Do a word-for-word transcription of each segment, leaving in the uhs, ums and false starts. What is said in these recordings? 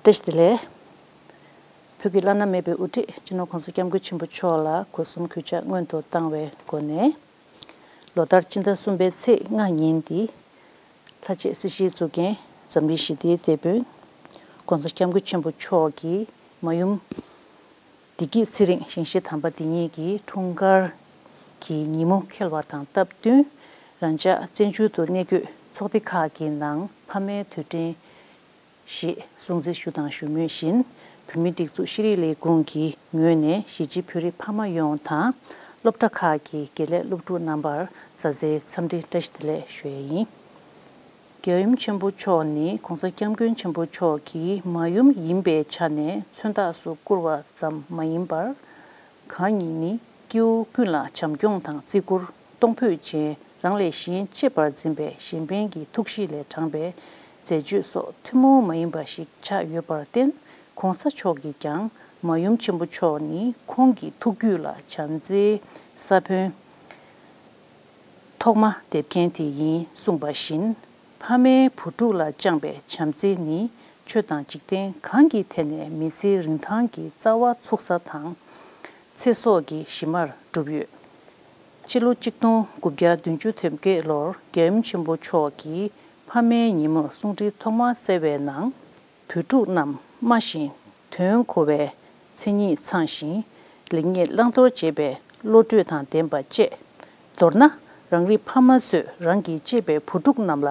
བཀྲ་ཤིས་བདེ་ལེགས། བོད་ཀྱི་བླ་ན་མེད་པའི་དབུ་ཁྲིད་སྤྱི་ནོར་༸གོང་ས་༸སྐྱབས་མགོན་ཆེན་པོ་མཆོག་ལ་གུས་གསུམ་གུས་ཕྱག་སྔོན་དུ་བཏང་བའི་སྒོ་ནས། ལོ་ལྟར་སྤྱི་ཟླ་གསུམ་པའི་ཚེས་ལྔ་ཉིན་འདི། ལྷ་ཆོས་སྲིད་ཞིའི་གཙུག་རྒྱན་འཛམ་གླིང་ཞི་བདེའི་དེད་དཔོན་༸གོང་ས་༸སྐྱབས་མགོན་ཆེན་པོ་མཆོག་གིས་མ་ཡུམ་བདེ་སྐྱིད་ཚེ་རིང་ཞིང་གཤེགས་དམ་པ་འདི་ཉིད་ཀྱི་འཁྲུངས་སྐར་གྱི་ཉིན་མོ་འཁེལ་བ་དང་སྟབས་བསྟུན། རང་ཅག་བཙན་བྱོལ་དུ་གནས་འཁོད་ཚོགས་སྡེ་ཁག་གི་ནང་ཕ་མའི་དུས་དྲན་ཞེས་སྲུང་བརྩི་ཞུ་དང་ཞུ་མུས་བཞིན། བོད་མིའི་སྒྲིག་འཛུགས་ཤེས་རིག་ལས་ཁུངས་ཀྱི་ངོས་ནས་གཞིས་བྱེས་བོད་རིགས་ཕ་མ་ཡོངས་དང་སློབ་གྲྭ་ཁག་གི་དགེ་ལས་སློབ་ཕྲུག་རྣམ་པར་མཛའ་བརྩེའི་འཚམས་འདྲི་བཀྲ་ཤིས་བདེ་ལེགས་ཞུ་ཡས་ཡིན། རྒྱལ་ཡུམ་ཆེན་པོ་མཆོག་ནི་༸གོང་ས་༸སྐྱབས་མགོན་ཆེན་པོ་མཆོག་གི་མ་ཡུམ་ཡིན་པའི་ཆ་ནས་མཚོན་རྟགས་སུ་བཀུར་བ་ཙམ་མ་ཡིན་པར། གང་ཉིད་ནི་སྐྱེ་བོ་ཀུན་ལ་བྱམས་སྐྱོང་དང་བརྩི་བཀུར་གཏོང་ཕོད་ཅན། རང་ལས་གཞན་གཅེས་པར་འཛིན་པའི་གཞན་ཕན་གྱི་ཐུགས་གཤིས་ལས་དྲངས་པའི་མཛད་སྤྱོད་སོགས་ཐུན་མོང་མ་ཡིན་པ་ཞིག་ཆགས་ཡོད་པར་བརྟེན། ༸གོང་ས་མཆོག་གིས་ཀྱང་མ་ཡུམ་ཆེན་པོ་མཆོག་ནི་ཁོང་གི་ཐུགས་རྒྱུད་ལ་བྱམས་བརྩེའི་ས་བོན་ཐོག་མ་འདེབས་མཁན་དེ་ཡིན་གསུངས་པ་བཞིན། ཕ་མས་བུ་ཕྲུག་ལ་བཅངས་པའི་བྱམས་བརྩེ་ནི་ཆོས་དང་འཇིག་རྟེན་གང་གི་ཐད་ནས་མི་ཚེའི་རིན་ཐང་གི་རྩ་བ་ཚུགས་ས་དང་། ཚེ་སྲོག་གི་གཞི་མར་གྲུབ་ཡོད། ཕྱི་ལོ་གཅིག་སྟོང་དགུ་བརྒྱ་བདུན་ཅུ་དོན་བརྒྱད་ལོར་རྒྱལ་ཡུམ་ཆེན་པོ་མཆོག་གིས་ཕ་མའི་ཉིན་མོར་གསུང་འཕྲིན་ཐོག་མར་བསྩལ་བའི་ནང་། བོད་ཕྲུག་རྣམས་སྨྲ་ཞིང་དོན་གོ་བའི་མཚན་ཉིད་ཚང་ཞིང་ལེགས་ཉེས་བླང་དོར་འབྱེད་པའི་བློ་གྲོས་དང་ལྡན་པ་བཅས། མདོར་ན་རང་རིགས་ཕ་མ་ཚོས་རང་གིས་གཅེས་པའི་བུ་ཕྲུག་རྣམས་ལ་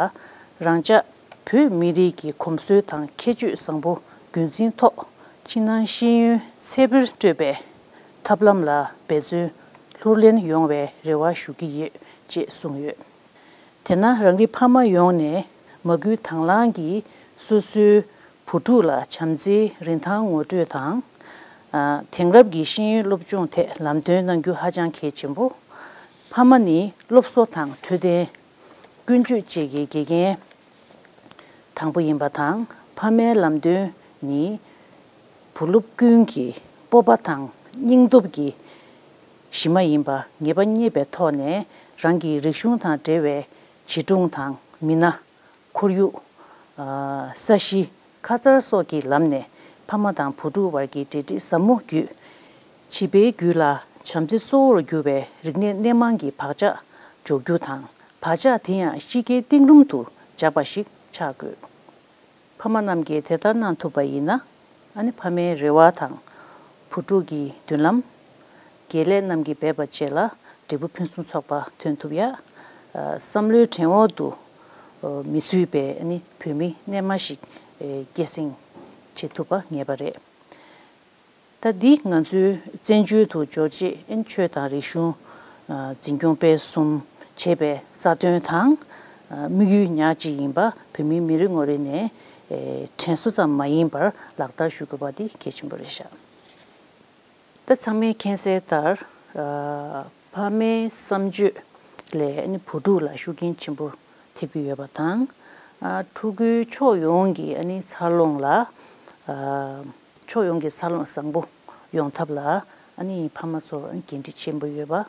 རང་ཅག་བོད་མི་རིགས་ཀྱི་གོམས་སྲོལ་དང་ཁྱད་ཆོས་བཟང་པོ་རྒྱུན་འཛིན་ཐོག་ཕྱི་ནང་ཤེས་ཡོན་ཚད་པར་སྤྲོད་པའི་ཐབས་ལམ་ལ་འབད་བརྩོན་ལྷུར་ལེན་ཡོང་བའི་རེ་བ་ཞུ་གི་ཡོད་ཅེས་གསུངས་ཡོད། དེས་ན་རང་རིགས་ཕ་མ་ཡོངས་ནས་མ་སྐུལ་དང་བླངས་ཀྱིས་སོ་སོའི་བུ་ཕྲུག་ལ་བྱམས་བརྩེའི་རིན་ཐང་ངོ་སྤྲོད་དང་། ཨ། དེང་རབས་ཀྱི་ཤེས་ཡོན་སློབ་སྦྱོང་ཐད་ལམ་སྟོན་གནང་རྒྱུ་ཧ་ཅང་གལ་ཆེན་པོ། ཕ་མ་ནི་སློབ་གསོ་དང་འཕྲོད་བསྟེན་ཀུན་སྤྱོད་བཅས་ཀྱི་དགེ་རྒན་དང་པོ་ཡིན་པ་དང་། ཕ་མའི་ལམ་སྟོན་ནི་བུ་སློབ་ཀུན་གྱི་སྤོབས་པ་དང་སྙིང་སྟོབས་ཀྱི་གཞི་མ་ཡིན་པ་ངེས་པ་རྙེད་པའི་ཐོག་ནས། རང་གི་རིག་གཞུང་དང་འབྲེལ་བའི་བྱིས་སྒྲུང་དང་མི་སྣ། ཁོར་ཡུག་ཨ། ས་གཞི། ཁ་མཚར་སོགས་ཀྱི་ལམ་ནས་ཕ་མ་དང་བུ་ཕྲུག་བར་གྱི་འབྲེལ་འདྲིས་ཟབ་མོ་བརྒྱུད། བྱིས་པའི་རྒྱུད་ལ་བྱམས་བརྩེ་གཙོ་བོར་གྱུར་པའི་རིག་གནས་སྣེ་མང་གི་བག་ཆགས་འཇོག་རྒྱུ་དང་། བག་ཆགས་དེ་ཡང་གཤིས་ཀའི་གཏིང་རུམ་དུ་འཇགས་པ་ཞིག་ཆགས་དགོས། ཕ་མ་རྣམས་ཀྱིས་དེ་ལྟར་གནང་ཐུབ་པ་ཡིན་ན། ཨ་ནི་ཕ་མའི་རེ་བ་དང་། བུ་ཕྲུག་གི་མདུན་ལམ། དགེ་ལས་རྣམས་ཀྱིས་འབད་པ་བཅས་ལ་འབྲས་བུ་ཕུན་སུམ་ཚོགས་པ་ཐོན་ཐུབ་ཡ། ཨ། བསམ་བློའི་བྲན་འོག་ཏུ་མི་བཟོད་པའི་ཨ་ནི་བོད་མི་རྣལ་མ་ཞིག་ཨེ། སྐྱེད་སྲིང་བྱེད་ཐུབ་པ་ངེས་པ་རེད། ད་འདི་ང་ཚོའི་བཙན་བྱོལ་དུ་འབྱོར་རྗེས་ཨ་ནི་ཆོས་དང་རིག་གཞུང་། ཨ། འཛིན་སྐྱོང་སྤེལ་གསུམ་བྱེད་པའི་རྩ་དོན་དང་། ཨ། དམིགས་ཡུལ་ཉག་གཅིག་ཡིན་པ་བོད་མིའི་མི་རེ་ངོ་རེ་ནས་ཨེ། དྲན་གསོ་ཙམ་མ་ཡིན་པར་ལག་བསྟར་ཞུ་དགོས་པ་འདི་གལ་ཆེན་པོ་རེད་ཤག་ད་ཚང་མས་མཁྱེན་གསལ་ལྟར། ཨ། ཕ་མའི་བསམ་སྤྱོད་ལས་ཨ་ནི་བུ་ཕྲུག་ལ་ཤུགས་རྐྱེན་ཆེན་པོ་ཐེབས་ཀྱི་ཡོད་པ་དང་། ཨ། ཕྲུ་གུའི་ཕྱོགས་ཡོངས་ཀྱི་ཨ་ནི་འཚར་ལོངས་ལ། ཨ། ཕྱོགས་ཡོངས་ཀྱི་འཚར་ལོངས་བཟང་པོ་ཡོང་ཐབས་ལ་ཨ་ནི་ཕ་མ་ཚོར་ཨ་ནི་འགན་འཁྲི་ཆེན་པོ་ཡོད་པ།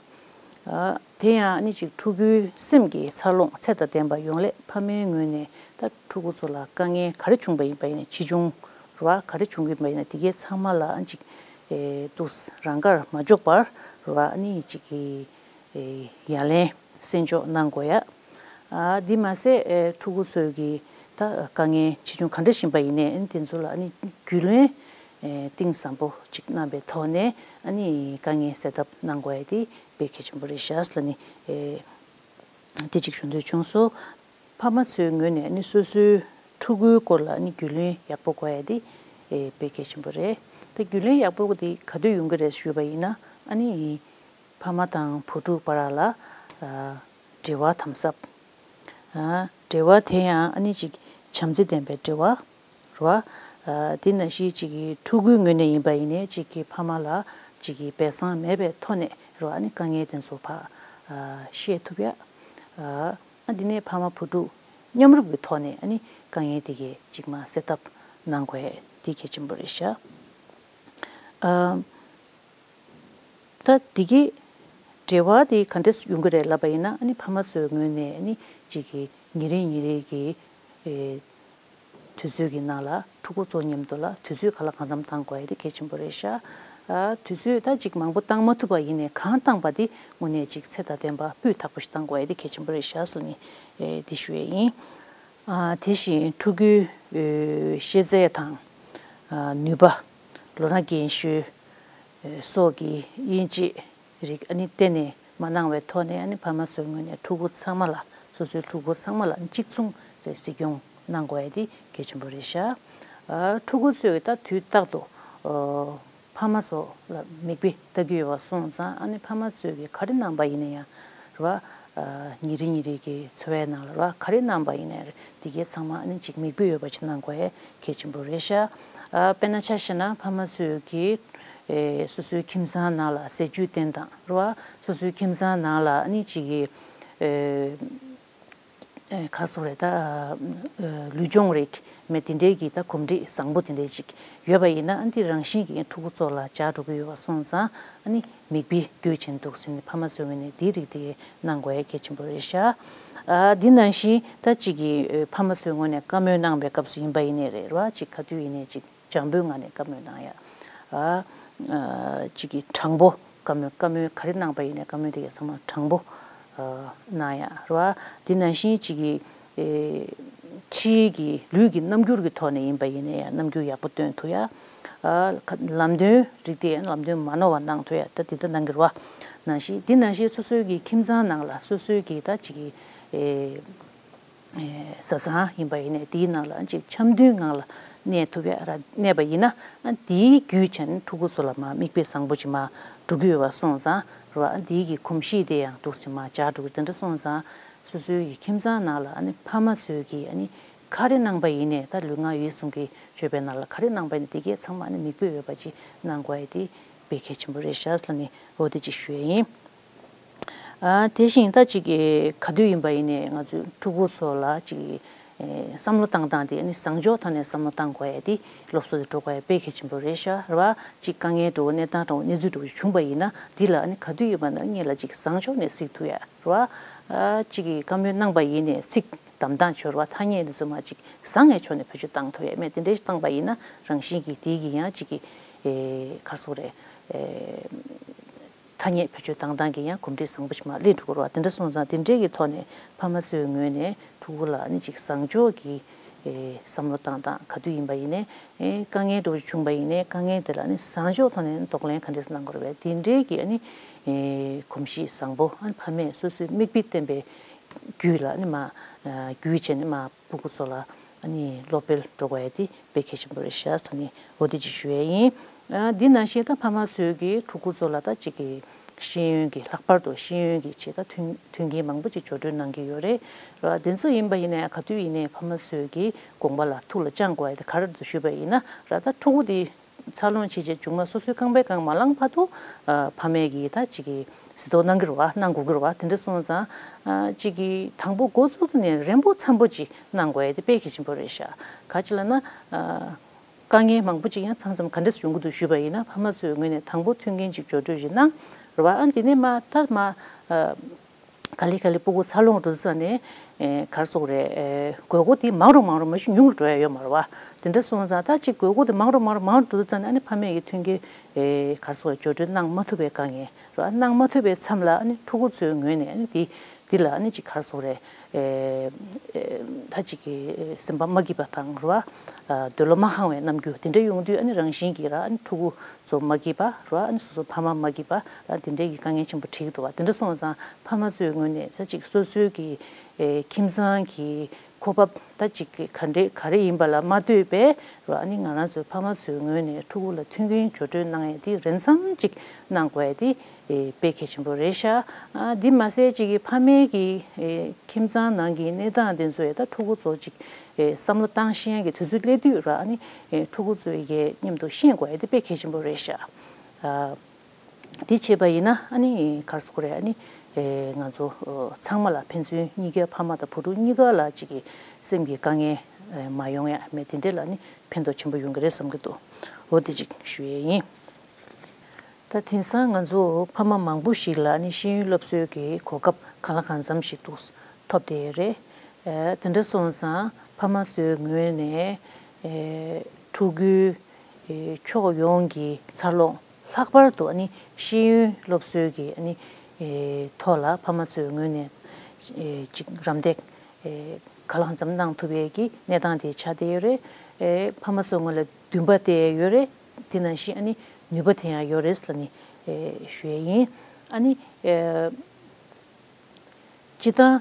ཨ། དེ་ཡང་ཨ་ནི་ཅིག་ཕྲུ་གུའི་སེམས་ཀྱི་འཚར་ལོངས་ཚད་དང་ལྡན་པ་ཡོང་སླད་ཕ་མའི་ངོས་ནས་ད་ཕྲུ་གུ་ཚོ་ལ་དཀའ་ངལ་ག་རེ་བྱུང་པ་ཡིན་པ་ཡིན་ན། ཆེ་ཆུང་རེད་བ། ག་རེ་བྱུང་གི་ཡིན་པ་ཡིན་ན་དེ་གའི་ཚང་མ་ལ་ཨ་ནི་ཅིག་ཨེ། འདུག་རང་དགར་མ་འཇོག་པར་རེད་བ། ཨ་ནི་ཅིག་གི་ཨེ། ཡ་ལན་གསན་འཇོག་གནང་དགོས་ཡ། ཨ། འདི་མ་ཟད་ཨེ། ཕྲུ་གུ་ཚོའི་གི་ད་དཀའ་ངལ་ཆེ་ཆུང་ག་འདྲ་ཞིག་ཡིན་པ་ཡིན་ནའི་ཨ་ནི་དེ་ཚོ་ལ་ཨ་ནི་རྒྱུས་ལོན་ཨེ། གཏིང་ཟབ་པོ་ཅིག་གནང་པའི་ཐོག་ནས་ཨ་ནི་དཀའ་ངལ་སེལ་ཐབས་གནང་དགོས་ཡ་དེ་དཔེ་གལ་ཆེན་པོ་རེད་ཤག་ལབ་ནས་ཨེ། དེ་གཅིག་ཞུ་འདོད་བྱུང་སོང་། ཕ་མ་ཚོའི་ངོས་ནས་ཨ་ནི་སོ་སོའི་ཕྲུ་གུའི་སྐོར་ལ་ཨ་ནི་རྒྱུས་ལོན་ཡག་པོ་དགོས་ཡ་དེ་ཨེ། དཔེ་གལ་ཆེན་པོ་རེད། ད་རྒྱུས་ལོན་ཡག་པོ་དེ་ག་དུས་ཡོང་གི་རེད་ཞུས་པ་ཡིན་ན། ཨ་ནི་ཕ་མ་དང་བུ་ཕྲུག་བར་ལ་ཨ། འབྲེལ་བ་དམ་ཟབ། ཨ། འབྲེལ་བ་དེ་ཡང་ཨ་ནི་ཅིག་བྱམས་བརྩེ་ལྡན་པའི་འབྲེལ་བ་རེད་བ། ཨ། དེ་ནང་བཞིན་ཅིག་གི་ཕྲུ་གུའི་ངོས་ནས་ཡིན་པ་ཡིན་ནའི་ཅིག་གི་ཕ་མ་ལ་ཅིག་གི་སྦས་གསང་མེད་པའི་ཐོག་ནས་རེད་བ། ཨ་ནི་དཀའ་ངལ་དེ་ཚོ་ཕར་ཨ། བཤད་ཐུབ་ཡ། ཨ། ཨ། དེ་ནས་ཕ་མ་བུ་ཕྲུག་མཉམ་རུབ་ཀྱི་ཐོག་ནས་ཨ་ནི་དཀའ་ངལ་དེ་གའི་ཅིག་མར་སེལ་ཐབས་གནང་དགོས་ཡ་དེ་གལ་ཆེན་པོ་རེད་ཤག་ཨ། ད་འདི་གི་འབྲེལ་བ་དེ་ག་འདྲས་ཡོང་གི་རེད་ལབ་པ་ཡིན་ན། ཨ་ནི་ཕ་མ་ཚོའི་ངོས་ནས་ཨ་ནི་གཅིག་གི་ཉིན་རེ་ཉིན་རེ་གི་ཨེ། དུས་ཚོད་ཀྱི་ནང་ལ་ ཕྲུ་གུ་ཚོ་མཉམ་དུ་ལ་དུས་ཚོད་ག་ལ་གང་འཚམ་བཏང་དགོས་ཡ་དེ་གལ་ཆེན་པོ་རེད་ཤག་ཨ་དུས་ཚོད་ད་ཅིག་མང་པོ་བཏང་མ་ཐུབ་པ་ཡིན་ནའི་གང་བཏང་པ་དེ་དངོས་གནས་ཅིག་ཚད་དང་ལྡན་པ་སྤུས་དག་པོ་ཞིག་བཏང་དགོས་ཡ་དེ་གལ་ཆེན་པོ་རེད་ཤག་ཟེར་ནས་ཨེ་དེ་ཞུ་ཡས་ཡིན། ཨ་དེ་བཞིན་ཕྲུ་གུའི་ཨེ་ཤེས་ཚད་དང་ཨ་ནུས་པ། ལོ་ན་རྒན་ཤོས་ཨེ་སོགས་ཀྱི་དབྱེ་འབྱེད་རིགས་ཨ་ནི་གཏན་ནས་མ་གནང་བའི་ཐོག་ནས་ཨ་ནི་ཕ་མ་ཚོའི་ངོས་ནས་ཕྲུ་གུ་ཚང་མ་ལ་སོ་སོའི་ཕྲུ་གུ་ཚང་མ་ལ་གཅིག་མཚུངས་ཙམ་གཟིགས་སྐྱོང་གནང་དགོས་ཡ་དེ་གལ་ཆེན་པོ་རེད་ཤག་ཨ་ཕྲུ་གུ་ཚོས་ད་དུས་རྟག་ཏུ་ཨ་ཕ་མ་ཚོ་ལ་མིག་དཔེ་ལྟ་གི་ཡོད་པ་སོང་ཙང་ཨ་ནི་ཕ་མ་ཚོས་གི་ག་རེ་གནང་པ་ཡིན་ན་ཡང་རེད་བ། ཨ་ཉིན་རེ་ཉིན་རེ་གི་འཚོ་བའི་ནང་ལ་རེད་བ་ག་རེ་གནང་པ་ཡིན་ན་ཡང་དེ་གའི་ཚང་མ་ཨ་ནི་ཅིག་མིག་དཔེ་ཡོད་པ་ཅིག་གནང་དགོས་ཡ་གལ་ཆེན་པོ་རེད་ཤག་ཨ་དཔེར་ན་ཆ་བཞག་ན་ཕ་མ་ཚོས་གི་ཨེ་སོ་སོའི་ཁྱིམ་ཚང་ནང་ལ་ཟས་བཅུད་བསྟེན་སྟངས་རེད་བ། སོ་སོའི་ཁྱིམ་ཚང་ནང་ལ་ཨ་ནི་ཅིག་གི་ཨེ་ཨེ་ག་རེ་ཟེར་དགོས་རེད་ད། ཨེ་ལུས་སྦྱོང་རིགས་མེད་དེ་འདྲའི་གི་ད་གོམས་འདྲིས་བཟང་པོ་དེ་འདྲའི་ཅིག་ཡོད་པ་ཡིན་ན་ཨ་ནི་དེ་རང་བཞིན་གྱིས་ཕྲུ་གུ་ཚོ་ལ་འཇགས་འགྲོ་གི་ཡོད་པ་སོང་ཙང་ཨ་ནི་མིག་དཔེ་དགོས་ཆེན་འདུག་ཟེར་ནས་ཕ་མ་ཚོའི་ངོས་ནས་དེའི་རིགས་དེ་གནང་དགོས་ཡ་གལ་ཆེན་པོ་རེད་ཤག་ཨ་འདི་ནང་བཞིན་ད་ཅིག་གི་ཨེ་ཕ་མ་ཚོའི་ངོས་ནས་བཀའ་མོལ་གནང་བའི་སྐབས་སུ་ཡིན་པ་ཡིན་ནའི་རེད་ར་ཅིག་ག་དུས་ཡིན་ནའི་ཅིག་སྤྱང་པོའི་ངང་ནས་བཀའ་མོལ་གནང་ཡ། ཨ་ཨ་ཅིག་གི་དྲང་པོ་བཀའ་མོལ་བཀའ་མོལ་ག་རེ་གནང་པ་ཡིན་ནའི་བཀའ་མོལ་དེ་གའི་ཚང་མ་དྲང་པོ་ཨ་གནང་ཡ་རེད་བ། དེ་ནང་བཞིན་ཅིག་གི་ཨེ་ཕྱིའི་གི་ལུས་ཀྱི་རྣམ་འགྱུར་གྱི་ཐོག་ནས་ཡིན་པ་ཡིན་ནའི་ཡང་རྣམ་འགྱུར་ཡག་པོ་སྟོན་ཐུབ་ཡ། ཨ་ཁ་ལམ་སྟོན་རིགས་དེ་ཡང་ལམ་སྟོན་མ་ནོར་བ་གནང་ཐུབ་ཡ་ད་དེ་ལྟ་གནང་གི་རེད་བ། ནང་བཞིན་དེ་ནང་བཞིན་སོ་སོའི་གི་ཁྱིམ་ཚང་ནང་ལ་སོ་སོའི་གི་ད་ཅིག་གི་ཨེ། བཟའ་ཚང་ཡིན་པ་ཡིན་ནའི་དེའི་ནང་ལ་ཅིག་འཆམ་མཐུན་ངང་ལ་གནས་ཐུབ་ཡ་ར་གནས་པ་ཡིན་ན་དེའི་བརྒྱུད་བྱས་ནས་ཕྲུ་གུ་ཚོ་ལ་མ་མིག་དཔེ་བཟང་པོ་ཅིག་མ་འགྲོ་གི་ཡོད་པ་སོང་ཙང་ར་དེའི་གི་གོམས་གཤིས་དེ་ཡང་འདུག་ཅིག་མ་འཇགས་འགྲོ་གི་དེ་འདྲ་སོང་ཙང་སོ་སོའི་གི་ཁྱིམ་ཚང་ནང་ལ་ཨ་ནི་ཕ་མ་ཚོའི་གི་ཨ་ནི་ག་རེ་གནང་པ་ཡིན་ནའི་ད་ལུས་ངག་ཡིད་གསུམ་གི་སྤྱོད་པའི་ནང་ལ་ག་རེ་གནང་པ་ཡིན་ནའི་དེ་གས་ཚང་མ་ཨ་ནི་མིག་དཔེ་ཡོད་པ་ཅིག་གནང་དགོས་ཡ་དེ་དཔེ་གལ་ཆེན་པོ་རེད་ཤག་ལབ་ནས་འོ་དེ་ཅིག་ཞུ་ཡ་ཡིན། ཨ་དེ་བཞིན་ད་ཅིག་གི་ག་དུས་ཡིན་པ་ཡིན་ནའི་ང་ཚོའི་ཕྲུ་གུ་ཚོ་ལ་ཅིག་གི་ཨེ་བསམ་བློ་བཏང་སྟངས་དེ་ནི་བཟང་ཕྱོགས་ཐོག་ནས་བསམ་བློ་བཏང་དགོས་ཡ་དེ་སློབ་གསོ་དེ་འགྲོ་དགོས་ཡ་དཔེ་གལ་ཆེན་པོ་རེད་ཤག་རེད་བ། ཅིག་དཀའ་ངལ་འགྲོ་གནས་སྟངས་འགྲོ་གནས་ཚུལ་འགྲོ་བྱུང་པ་ཡིན་ན་དེ་ལ་ནི་ག་དུས་ཡིན་པ་ན་སྔོན་ལ་ཅིག་བཟང་ཕྱོགས་ནས་གཟིགས་ཐུབ་ཡ་རེད་བ། ཨ་ཅིག་གི་བཀའ་མོལ་གནང་པ་ཡིན་ནའི་ཚིག་བདམས་སྟངས་བྱོས་རེད་བ་ཐ་སྙད་དེ་ཚོ་མ་ཅིག་བཟང་ངན་ཕྱོགས་ནས་བེད་སྤྱོད་བཏང་ཐུབ་ཡ་མེད་དེ་འདྲའི་ཞིག་བཏང་པ་ཡིན་ན་རང་བཞིན་གྱིས་དེ་གི་ཡང་ཅིག་གི་ཨེ་ག་རེ་ཟེར་དགོས་རེད་ཨེ། ཐ་སྙད་བེད་སྤྱོད་བཏང་སྟངས་ཀྱི་ཡང་གོམས་འདྲིས་བཟང་པོ་ཞིག་མ་སླེབས་འགྲོ་གི་རེད་བ། དེ་འདྲ་སོང་ཙང་དེ་འདྲའི་གི་ཐོག་ནས་ཕ་མ་ཚོའི་ངོས་ནས་ཕྲུ་གུ་ལ་ནི་ཅིག་བཟང་ཕྱོགས་ཀྱི་ཨེ་བསམ་བློ་བཏང་སྟངས་ག་དུས་ཡིན་པ་ཡིན་ནའི་ཨེ་དཀའ་ངལ་འདྲ་བོ་བྱུང་པ་ཡིན་ནའི་དཀའ་ངལ་དེ་ལ་ནི་བཟང་ཕྱོགས་ཐོག་ནས་གདོང་ལེན་ག་འདྲས་གནང་དགོས་རེད་པས་དེ་འདྲའི་གི་ཨ་ནི་ཨེ་གོམས་གཤིས་བཟང་པོ་ཨ་ནི་ཕ་མས་སོ་སོའི་མིག་དཔེ་བསྟན་པའི་བརྒྱུད་ལ་ནི་མ་ཨ་བརྒྱུད་བྱས་ནི་མ། ཕྲུ་གུ་ཚོ་ལ་ཨ་ནི་བློ་སྤེལ་འགྲོ་དགོས་ཡ་དེ་དཔེ་གལ་ཆེན་པོ་རེད་ཤག་ཟེར་ནས་འོ་དེ་ཅིག་ཞུ་ཡ་ཡིན། ཨ་འདི་ནང་བཞིན་ད་ཕ་མ་ཚོས་ཀྱི་ཕྲུ་གུ་ཚོ་ལ་ད་ཅིག་གི་ཤེས་ཡོན་གྱི་ལྷག་པར་དུ་ཤེས་ཡོན་གྱི་ཆེད་ད་མཐུན་མཐུན་རྐྱེན་མང་པོ་ཅིག་སྦྱོར་སྤྲོད་གནང་གི་ཡོད་རེད། ར་དེ་ཚོ་ཡིན་པ་ཡིན་ནའི་ག་དུས་ཡིན་ནའི་ཕ་མ་ཚོས་ཀྱི་དགོངས་པ་ལ་ཐུགས་ལ་བཅངས་དགོས་ཡ་དེ་ག་རེ་འདུག་ཞུས་པ་ཡིན་ན་ར་ད་ཕྲུ་གུ་དེ། འཚར་ལོངས་བྱས་རྗེས་མཇུག་མ་སོ་སོའི་རྐང་པའི་སྒང་མ་ལངས་བར་དུ་ཨ་ཕ་མས་ཀྱིས་ད་ཅིག་གིས་གཟིགས་རྟོག་གནང་གི་རེད་བ་གནང་དགོས་ཀྱི་རེད་བ། དེ་འདྲ་སོང་ཙང་ཨ་ཅིག་གིས་དང་པོ་འགོ་བཙུགས་དུས་ནས་རན་པོ་འཚམ་པོ་ཅིག་གནང་དགོས་ཡ་དེ་དཔེ་གལ་ཆེན་པོ་རེད་ཤག་ག་ཅི་ལབ་ན་ཨ་དཀའ་ངལ་མང་པོ་ཅིག་ཡང་མཚམས་མཚམས་ག་འདྲས་ཡོང་གི་འདུག་ཞུས་པ་ཡིན་ན་ཕ་མ་ཚོའི་ངོས་ནས་དང་པོ་མཐུན་རྐྱེན་ཅིག་སྦྱོར་སྤྲོད་ཅིག་གནང་རེད་བ། ཨ་འདི་ནས་མ་ད་མ་ཨ། ག་ལེ་ག་ལེ་སྤུ་གུ་འཚར་ལོངས་འགྲོ་དུས་ཙམ་ནས་ཨེ་ག་རེ་ཟེར་དགོས་རེད། ཨེ་དགོས་མཁོ་དེ་མང་རུ་མང་རུ་མ་གཞི་ཉུང་རུ་འགྲོ་ཡ་ཡོད་མ་རེད་བ། དེ་འདྲ་སོང་ཙང་ད་ཅིག་དགོས་མཁོ་དེ་མང་རུ་མང་རུ་མང་རུ་འགྲོ་དུས་ཙམ་ནས་ཨ་ནི་ཕ་མས་ཀྱི་མཐུན་རྐྱེན་ཨེ་ག་རེ་ཟེར་དགོས་རེད། སྦྱོར་སྤྲོད་གནང་མ་ཐུབ་པའི་དཀའ་ངལ་རེད་བ། གནང་མ་ཐུབ་པའི་མཚམས་ལ་ཨ་ནི་ཕྲུ་གུ་ཚོའི་ངོས་ནས་ཨ་ནི་དེ་འདི་ལ་ཨ་ནི་ཅིག་ག་རེ་ཟེར་དགོས་རེད། ཨེ་ཨེ་ད་ཅིག་གི་སེམས་པ་མ་སྐྱིད་པ་དང་རེད་བ། ཨ་འདོད་བློ་མ་ཁེངས་པའི་རྣམ་འགྱུར་དེ་འདྲ་ཡོང་དུས་ཨ་ནི་རང་བཞིན་གྱིས་ར་ཨ་ནི་ཕྲུ་གུ་ཚོ་མ་སྐྱིད་པ་ར་ཨ་ནི་སོ་སོ་ཕ་མ་མ་སྐྱིད་པ་ར་དེ་འདྲའི་གི་དཀའ་ངལ་ཆེན་པོ་འཕྲད་ཀྱི་འདུག་བ། དེ་འདྲ་སོང་ཙང་ཕ་མ་ཚོའི་ངོས་ནས་ས་ཅིག་སོ་སོའི་གི་ཨེ་ཁྱིམ་ཚང་གི་གོ་སྐབས་ད་ཅིག་གི་ག་འདྲ་ག་རེ་ཡིན་པ་ལ་མ་ལྟོས་པའི་ར་ཨ་ནི་ང་རང་ཚོའི་ཕ་མ་ཚོའི་ངོས་ནས་ཕྲུ་གུ་ལ་མཐུན་རྐྱེན་སྦྱོར་སྤྲོད་གནང་ཡས་དེ་རན་མཚམས་ཅིག་གནང་དགོས་ཡས་དེ་ཨེ་དཔེ་གལ་ཆེན་པོ་རེད་ཤག་ཨ་འདི་མ་ཟད་ཅིག་གི་ཕ་མའི་གི་ཨེ་ཁྱིམ་ཚང་ནང་གི་གནས་སྟངས་དེ་ཚོ་ཡས་ད་ཕྲུ་གུ་ཚོ་ཅིག་ཨེ་བསམ་བློ་བཏང་ཤེས་ཀྱི་དུས་ཚོད་སླེབས་དུས་ར་ཨ་ནི་ཨེ་ཕྲུ་གུ་ཚོའི་གི་མཉམ་དུ་ཤེས་དགོས་ཡ་དེ་དཔེ་གལ་ཆེན་པོ་རེད་ཤག་ཨ་དེ་བྱས་པ་ཡིན་ན་ཨ་ནི་ག་རེ་ཟེར་དགོས་རེད། ཨ་ནི་ཨེ་ང་ཚོ་ཨོ་ཚང་མ་ལ་ཕན་ཚུན་གཉིས་ཀའི་ཕ་མ་དང་བུ་ཕྲུག་གཉིས་ཀ་ལ་ཅིག་གི་སེམས་ཀྱི་དཀའ་ངལ་ཨེ་མ་ཡོང་ཡ་མེད་དེ་འདྲས་ལ་ནི་ཕན་ཐོགས་ཆེན་པོ་ཡོང་གི་རེད་བསམ་གྱི་འདུག་འོ་དེ་ཅིག་ཞུ་ཡས་ཡིན། ད་དེང་སང་ང་ཚོ་ཕ་མ་མང་པོ་ཞིག་ལ་ནི་ཤེས་ཡོན་སློབ་གསོའི་གི་གོ་སྐབས་གང་ལ་གང་འཚམ་ཞིག་འདུག་ཐོབ་བསྡད་ཡོད་རེད། ཨེ་དེ་འདྲ་སོང་ཙང་ཕ་མ་ཚོའི་ངོས་ནས་ཨེ་ ཕྲུ་གུའི་ཕྱོགས་ཡོངས་ཀྱི་འཚར་ལོངས། ལྷག་པར་དུ་ཤེས་ཡོན་སློབ་གསོའི་གི་ཐོག་ལ་ཕ་མ་ཚོའི་ངོས་ནས་ཅིག་རམ་འདེགས་གང་ལ་གང་འཚམ་གནང་ཐུབ་པའི་གི་གནས་སྟངས་དེ་ཆགས་བསྡད་ཡོད་རེད། ཕ་མ་ཚོའི་ངོས་ལ་འདུན་པ་དེ་ཡོད་རེད། དེ་ནང་བཞིན་ནུས་པ་དེ་ཡང་ཡོད་རེད་ལབ་ནས་ཞུ་ཡས་ཡིན། ཨ་ནི། སྤྱིར་བཏང་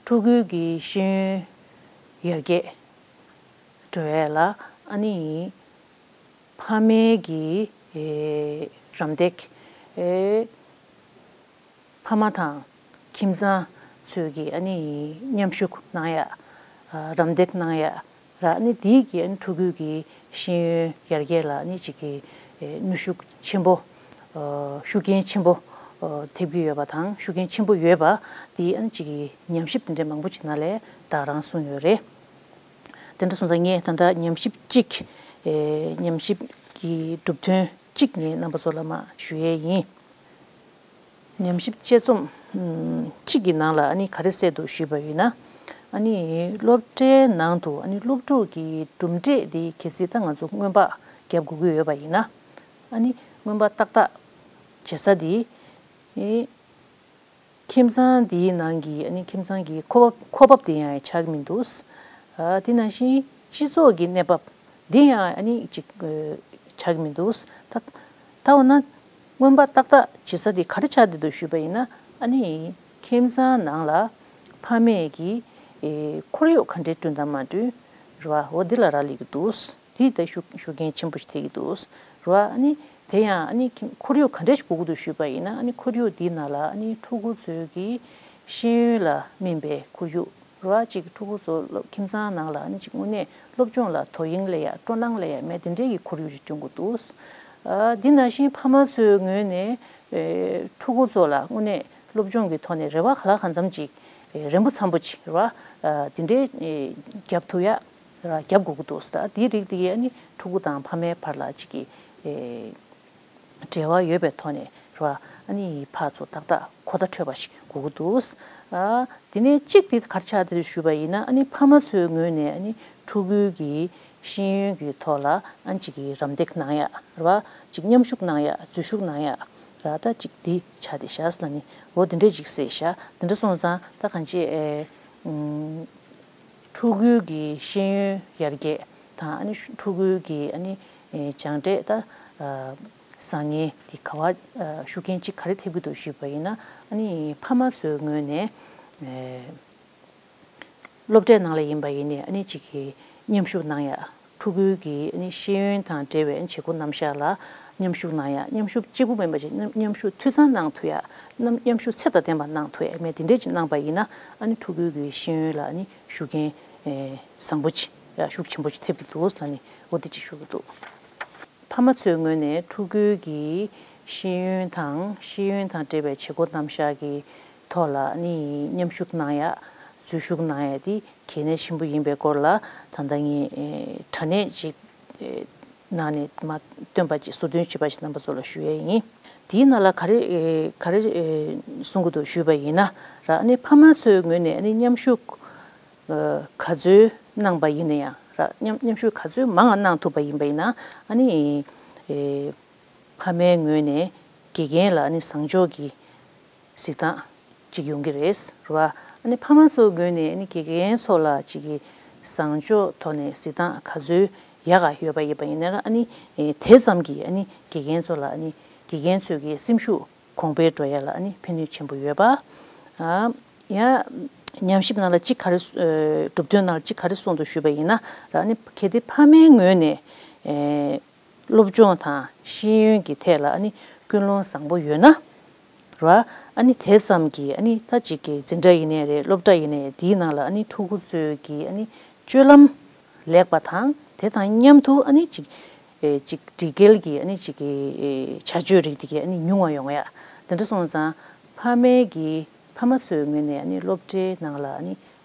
ཕྲུ་གུའི་གི་ཤེས་ཡོན་ཡར་རྒྱས་འགྲོ་ཡས་ལ་ཨ་ནི་ཕ་མའི་གི་རམ་འདེགས། ཕ་མ་དང་ཁྱིམ་ཚང་ཚོས་ཀྱི་ཨ་ནི་མཉམ་ཞུགས་གནང་ཡ། རམ་འདེགས་གནང་ཡ། ར་ཨ་ནི་དེའི་གི་ཨ་ནི་ཕྲུ་གུའི་གི་ཤེས་ཡོན་ཡར་རྒྱས་ལ་ཨ་ནི་ཅིག་གི་ནུས་ཤུགས་ཆེན་པོ། ཤུགས་རྐྱེན་ཆེན་པོ་ཐེབས་ཀྱི་ཡོད་པ་དང་ཤུགས་རྐྱེན་ཆེན་པོ་ཡོད་པ་དེ་ཨ་ནི་ཅིག་གི་ཉམས་ཞིབ་དེ་འདྲའི་མང་པོ་ཅིག་ནང་ལས་ད་རང་གསུངས་ཡོད་རེད། དེ་འདྲ་སོང་ཙང་ངས་ད་ལྟ་ཉམས་ཞིབ་གཅིག་ཉམས་ཞིབ་ཀྱི་གྲུབ་དོན་གཅིག་ངས་རྣམ་པ་ཚོ་ལ་མར་ཞུ་ཡས་ཡིན། ཉམས་ཞིབ་དཔྱད་རྩོམ་གཅིག་གི་ནང་ལ་ཨ་ནི་ག་རེ་གསལ་འདུག་ཞུས་པ་ཡིན་ན། ཨ་ནི་སློབ་གྲྭའི་ནང་དུ་ཨ་ནི་སློབ་ཕྲུག་གི་གྲུབ་འབྲས་དེ་གལ་སྲིད་ད་ང་ཚོ་སྔོན་དཔག་རྒྱབ་དགོས་ཀྱི་ཡོད་པ་ཡིན་ན། ཨ་ནི་སྔོན་དཔག་ཏག་ཏག་བྱེད་ས་དེ། ཨེ། ཁྱིམ་ཚང་འདིའི་ནང་གི་ཨ་ནི་ཁྱིམ་ཚང་གི་འཁོར་བབ་འཁོར་བབ་དེ་ཡང་ཆགས་ཀྱི་མི་འདུག་ཨ་དེ་ནང་བཞིན་སྤྱི་ཚོགས་ཀྱི་གནས་བབ་འདི་ཡང་ཨ་ནི་ཅིག་ཆགས་ཀྱི་མི་འདུག་ད་ད་འོ་ན་སྔོན་དཔག་ཏག་ཏག་བྱེད་ས་དེ་ག་རེ་ཆགས་བསྡད་འདུག་ཞུས་པ་ཡིན་ན། ཨ་ནི་ཁྱིམ་ཚང་ནང་ལ་ཕ་མས་ཀྱི་ཨེ་ཁོར་ཡུག་ག་འདྲའི་བསྐྲུན་དང་མ་བསྐྲུན་རེད་བ། འོ་འདི་ལ་རག་ལས་ཀྱི་འདུག་དེ་ད་ཤུགས་ཤུགས་རྐྱེན་ཆེན་པོ་ཞིག་ཐེབས་ཀྱི་འདུག་རེད་བ། ཨ་ནི་དེ་ཡང་ཨ་ནི་ཁྱིམ་ཁོར་ཡུག་ག་འདྲ་ཞིག་དགོས་ཀྱི་འདུག་ཞུས་པ་ཡིན་ན། ཨ་ནི་ཁོར་ཡུག་འདིའི་ནང་ལ་ཨ་ནི་ཕྲུ་གུ་ཚོའི་གི་ཤེས་ཡོན་ལ་སྨིན་པའི་ཁོར་ཡུག་རེད་བ། ཅིག་ཕྲུ་གུ་ཚོ་སློབ་ཁྱིམ་ཚང་ནང་ལ་ཨ་ནི་ཅིག་དངོས་གནས་སློབ་སྦྱོང་ལ་དོ་དབྱིངས་སླེབས་ཡ། སྤྲོ་སྣང་སླེབས་ཡ་མེད་དེ་འདྲའི་གི་ཁོར་ཡུག་ཅིག་བསྐྲུན་དགོས་འདུག་ཨ་འདི་ནང་བཞིན་ཕ་མ་ཚོའི་ངོས་ནས་ཨེ་ཕྲུ་གུ་ཚོ་ལ་དངོས་གནས་སློབ་སྦྱོང་གི་ཐོག་ནས་རེ་བ་གང་ལ་གང་འཚམ་ཅིག་ཨེ་རན་པོ་འཚམ་པོ་ཅིག་རེད་བ། ཨ་དེ་འདྲའི་ཨེ་རྒྱབ་ཐུབ་ཡ། ར་རྒྱབ་དགོས་ཀྱི་འདུག་ཟེར། ད་དེའི་རིགས་དེ་གས་ནི་ཕྲུ་གུ་དང་ཕ་མའི་བར་ལ་ཅིག་གི་ཨེ་འབྲེལ་བ་ཡོད་པའི་ཐོག་ནས་ར་ཨ་ནི་ཕར་ཚུར་ཏག་ཏག་གོ་བརྡ་འཕྲོད་པ་ཞིག་དགོས་ཀྱི་འདུག་ཨ་དེ་ནས་གཅིག་དེ་ག་རེ་ཆགས་བསྡད་འདུག་ཞུས་པ་ཡིན་ན། ཨ་ནི་ཕ་མ་ཚོའི་ངོས་ནས་ཨ་ནི་ཕྲུ་གུའི་གི་ཤེས་ཡོན་གྱི་ཐོག་ལ་ཨ་ནི་ཅིག་གི་རམ་འདེགས་གནང་ཡ་ར་བ། ཅིག་མཉམ་ཞུགས་གནང་ཡ། འཛུལ་ཞུགས་གནང་ཡ་ར། ད་ཅིག་འདི་ཆགས་བསྡད་ཤག་ཟེར་ལབ་ནི། འོ་དེ་འདྲས་ཅིག་གསལ་ཤག་དེ་འདྲ་སོང་ཙང་ད་གང་ཅི་ཨེ། ཕྲུ་གུའི་གི་ཤེས་ཡོན་ཡར་རྒྱས་དང་ཨ་ནི་ཕྲུ་གུའི་གི་ཨ་ནི་ཨེ་སྦྱངས་འབྲས་ད་ཨ་བཟང་ངན་དེ་ག་བ་ཨ་ཤུགས་རྐྱེན་ཅིག་ག་རེ་ཐེབས་ཀྱི་འདུག་ཞུས་པ་ཡིན་ན། ཨ་ནི་ཕ་མ་ཚོའི་ངོས་ནས་ཨེ་སློབ་གྲྭའི་ནང་ལ་ཡིན་པ་ཡིན་ནའི་ཨ་ནི་ཅིག་གི་མཉམ་ཞུགས་གནང་ཡ། ཕྲུ་གུའི་གི་ཨ་ནི་ཤེས་ཡོན་དང་འབྲེལ་བའི་བྱེད་སྒོ་རྣམ་གཞག་ལ་མཉམ་ཞུགས་གནང་ཡ། མཉམ་ཞུགས་གཅིག་པུ་མིན་པ་ཅིག་མཉམ་མཉམ་ཞུགས་འཐུས་ཚང་གནང་ཐུབ་ཡ། མཉམ་མཉམ་ཞུགས་ཚད་དང་ལྡན་པ་གནང་ཐུབ་ཡ་མེད་དེ་འདྲས་ཅིག་གནང་པ་ཡིན་ན། ཨ་ནི་ཕྲུ་གུའི་གི་ཤེས་ཡོན་ལ་ཨ་ནི་ཤུགས་རྐྱེན་ཨེ་བཟང་པོ་ཅིག་ཡ་ཤུགས་ཆེན་པོ་ཅིག་ཐེབས་ཀྱི་འདུག་ལབ་ནི་འོ་དེ་ཅིག་ཞུ་གི་འདུག་ཕ་མ་ཚོའི་ངོས་ནས་ཕྲུ་གུའི་གི་ཤེས་ཡོན་དང་ཤེས་ཡོན་དང་འབྲེལ་བའི་བྱེད་སྒོ་རྣམ་གཞག་གི་ཐོག་ལ་ཨ་ནི་མཉམ་ཞུགས་གནང་ཡ། འཛུལ་ཞུགས་གནང་ཡ་དེ་གལ་གནད་ཆེན་པོ་ཡིན་པའི་སྐོར་ལ་ད་ལྟ་ངས་ཨེ་དྲ་གནས་ཅིག་ཨེ་ནང་ནས་མར་བཏོན་པ་ཅིག་ཟུར་འདོན་བྱས་པ་ཞིག་རྣམ་པ་ཚོ་ལ་ཞུ་ཡས་ཡིན། དེའི་ནང་ལ་ག་རེ་ཨེ་ག་རེ་ཨེ་གསུང་གི་འདུག་ཞུས་པ་ཡིན་ན་ར། ཨ་ནི་ཕ་མ་ཚོའི་ངོས་ནས་ཨ་ནི་མཉམ་ཞུགས་ཨེ་ག་ཚོད་གནང་པ་ཡིན་ན་ཡང་ར། མཉམ་མཉམ་ཞུགས་ག་ཚོད་མང་ང་གནང་ཐུབ་པ་ཡིན་པ་ཡིན་ན། ཨ་ནི་ཨེ་ཕ་མའི་ངོས་ནས་དགེ་རྒན་ལ་ཨ་ནི་བཟང་ཕྱོགས་ཀྱི་གཟིགས་སྟངས་ཅིག་ཡོང་གི་རེད་རེད་བ། ཨ་ནི་ཕ་མ་ཚོའི་ངོས་ནས་ཨ་ནི་དགེ་རྒན་ཚོ་ལ་ཅིག་གི་བཟང་ཕྱོགས་ཐོག་ནས་གཟིགས་སྟངས་ག་ཚོད་ཡག་ག་ཡོད་པ་ཡིན་པ་ཡིན་ན་ར། ཨ་ནི་ཨེ་དེ་ཙམ་གྱིས་ཨ་ནི་དགེ་རྒན་ཚོ་ལ་ཨ་ནི་དགེ་རྒན་ཚོའི་གི་སེམས་ཤུགས་གོང་འཕེལ་འགྲོ་ཡ་ལ་ཨ་ནི་ཕན་ནུས་ཆེན་པོ་ཡོད་པ། ཨ་ཡང་ཉམས་ཞིབ་ནང་ལ་གཅིག་ག་རེ་ཨེ་གྲུབ་དོན་ནང་ལ་གཅིག་ག་རེ་གསུངས་འདུག་ཞུས་པ་ཡིན་ན་ར། ཨ་ནི་གལ་ཏེ་ཕ་མའི་ངོས་ནས་ཨེ་སློབ་སྦྱོང་དང་ཤེས་ཡོན་གྱི་ཐད་ལ་ཨ་ནི་ཀུན་སློང་བཟང་པོ་ཡོད་ན་ར། ཨ་ནི་དེ་ཙམ་གྱིས་ཨ་ནི་ད་ཅིག་གི་འཛིན་གྲྭ་ཡིན་ནའི་རེད། སློབ་གྲྭ་ཡིན་ནའི་རེད། དེའི་ནང་ལ་ཨ་ནི་ཕྲུ་གུ་ཚོའི་གི་ཨ་ནི་སྤྱོད་ལམ་ལེགས་པ་དང་དེ་དང་མཉམ་དུ་ཨ་ནི་ཅིག་ཨེ་ཅིག་སྒྲིག་འགལ་གྱི་ཨ་ནི་ཅིག་གི་ཨེ་བྱ་སྤྱོད་རིགས་དེ་གའི་ཨ་ནི་ཉུང་བ་ཡོང་ཡ། དེ་འདྲ་སོང་ཙང་ཕ་མའི་གི་ཕ་མ་ཚོའི་ངོས་ནས་ཨ་ནི་སློབ་གྲྭའི་ནང་ལ་ཨ་ནི་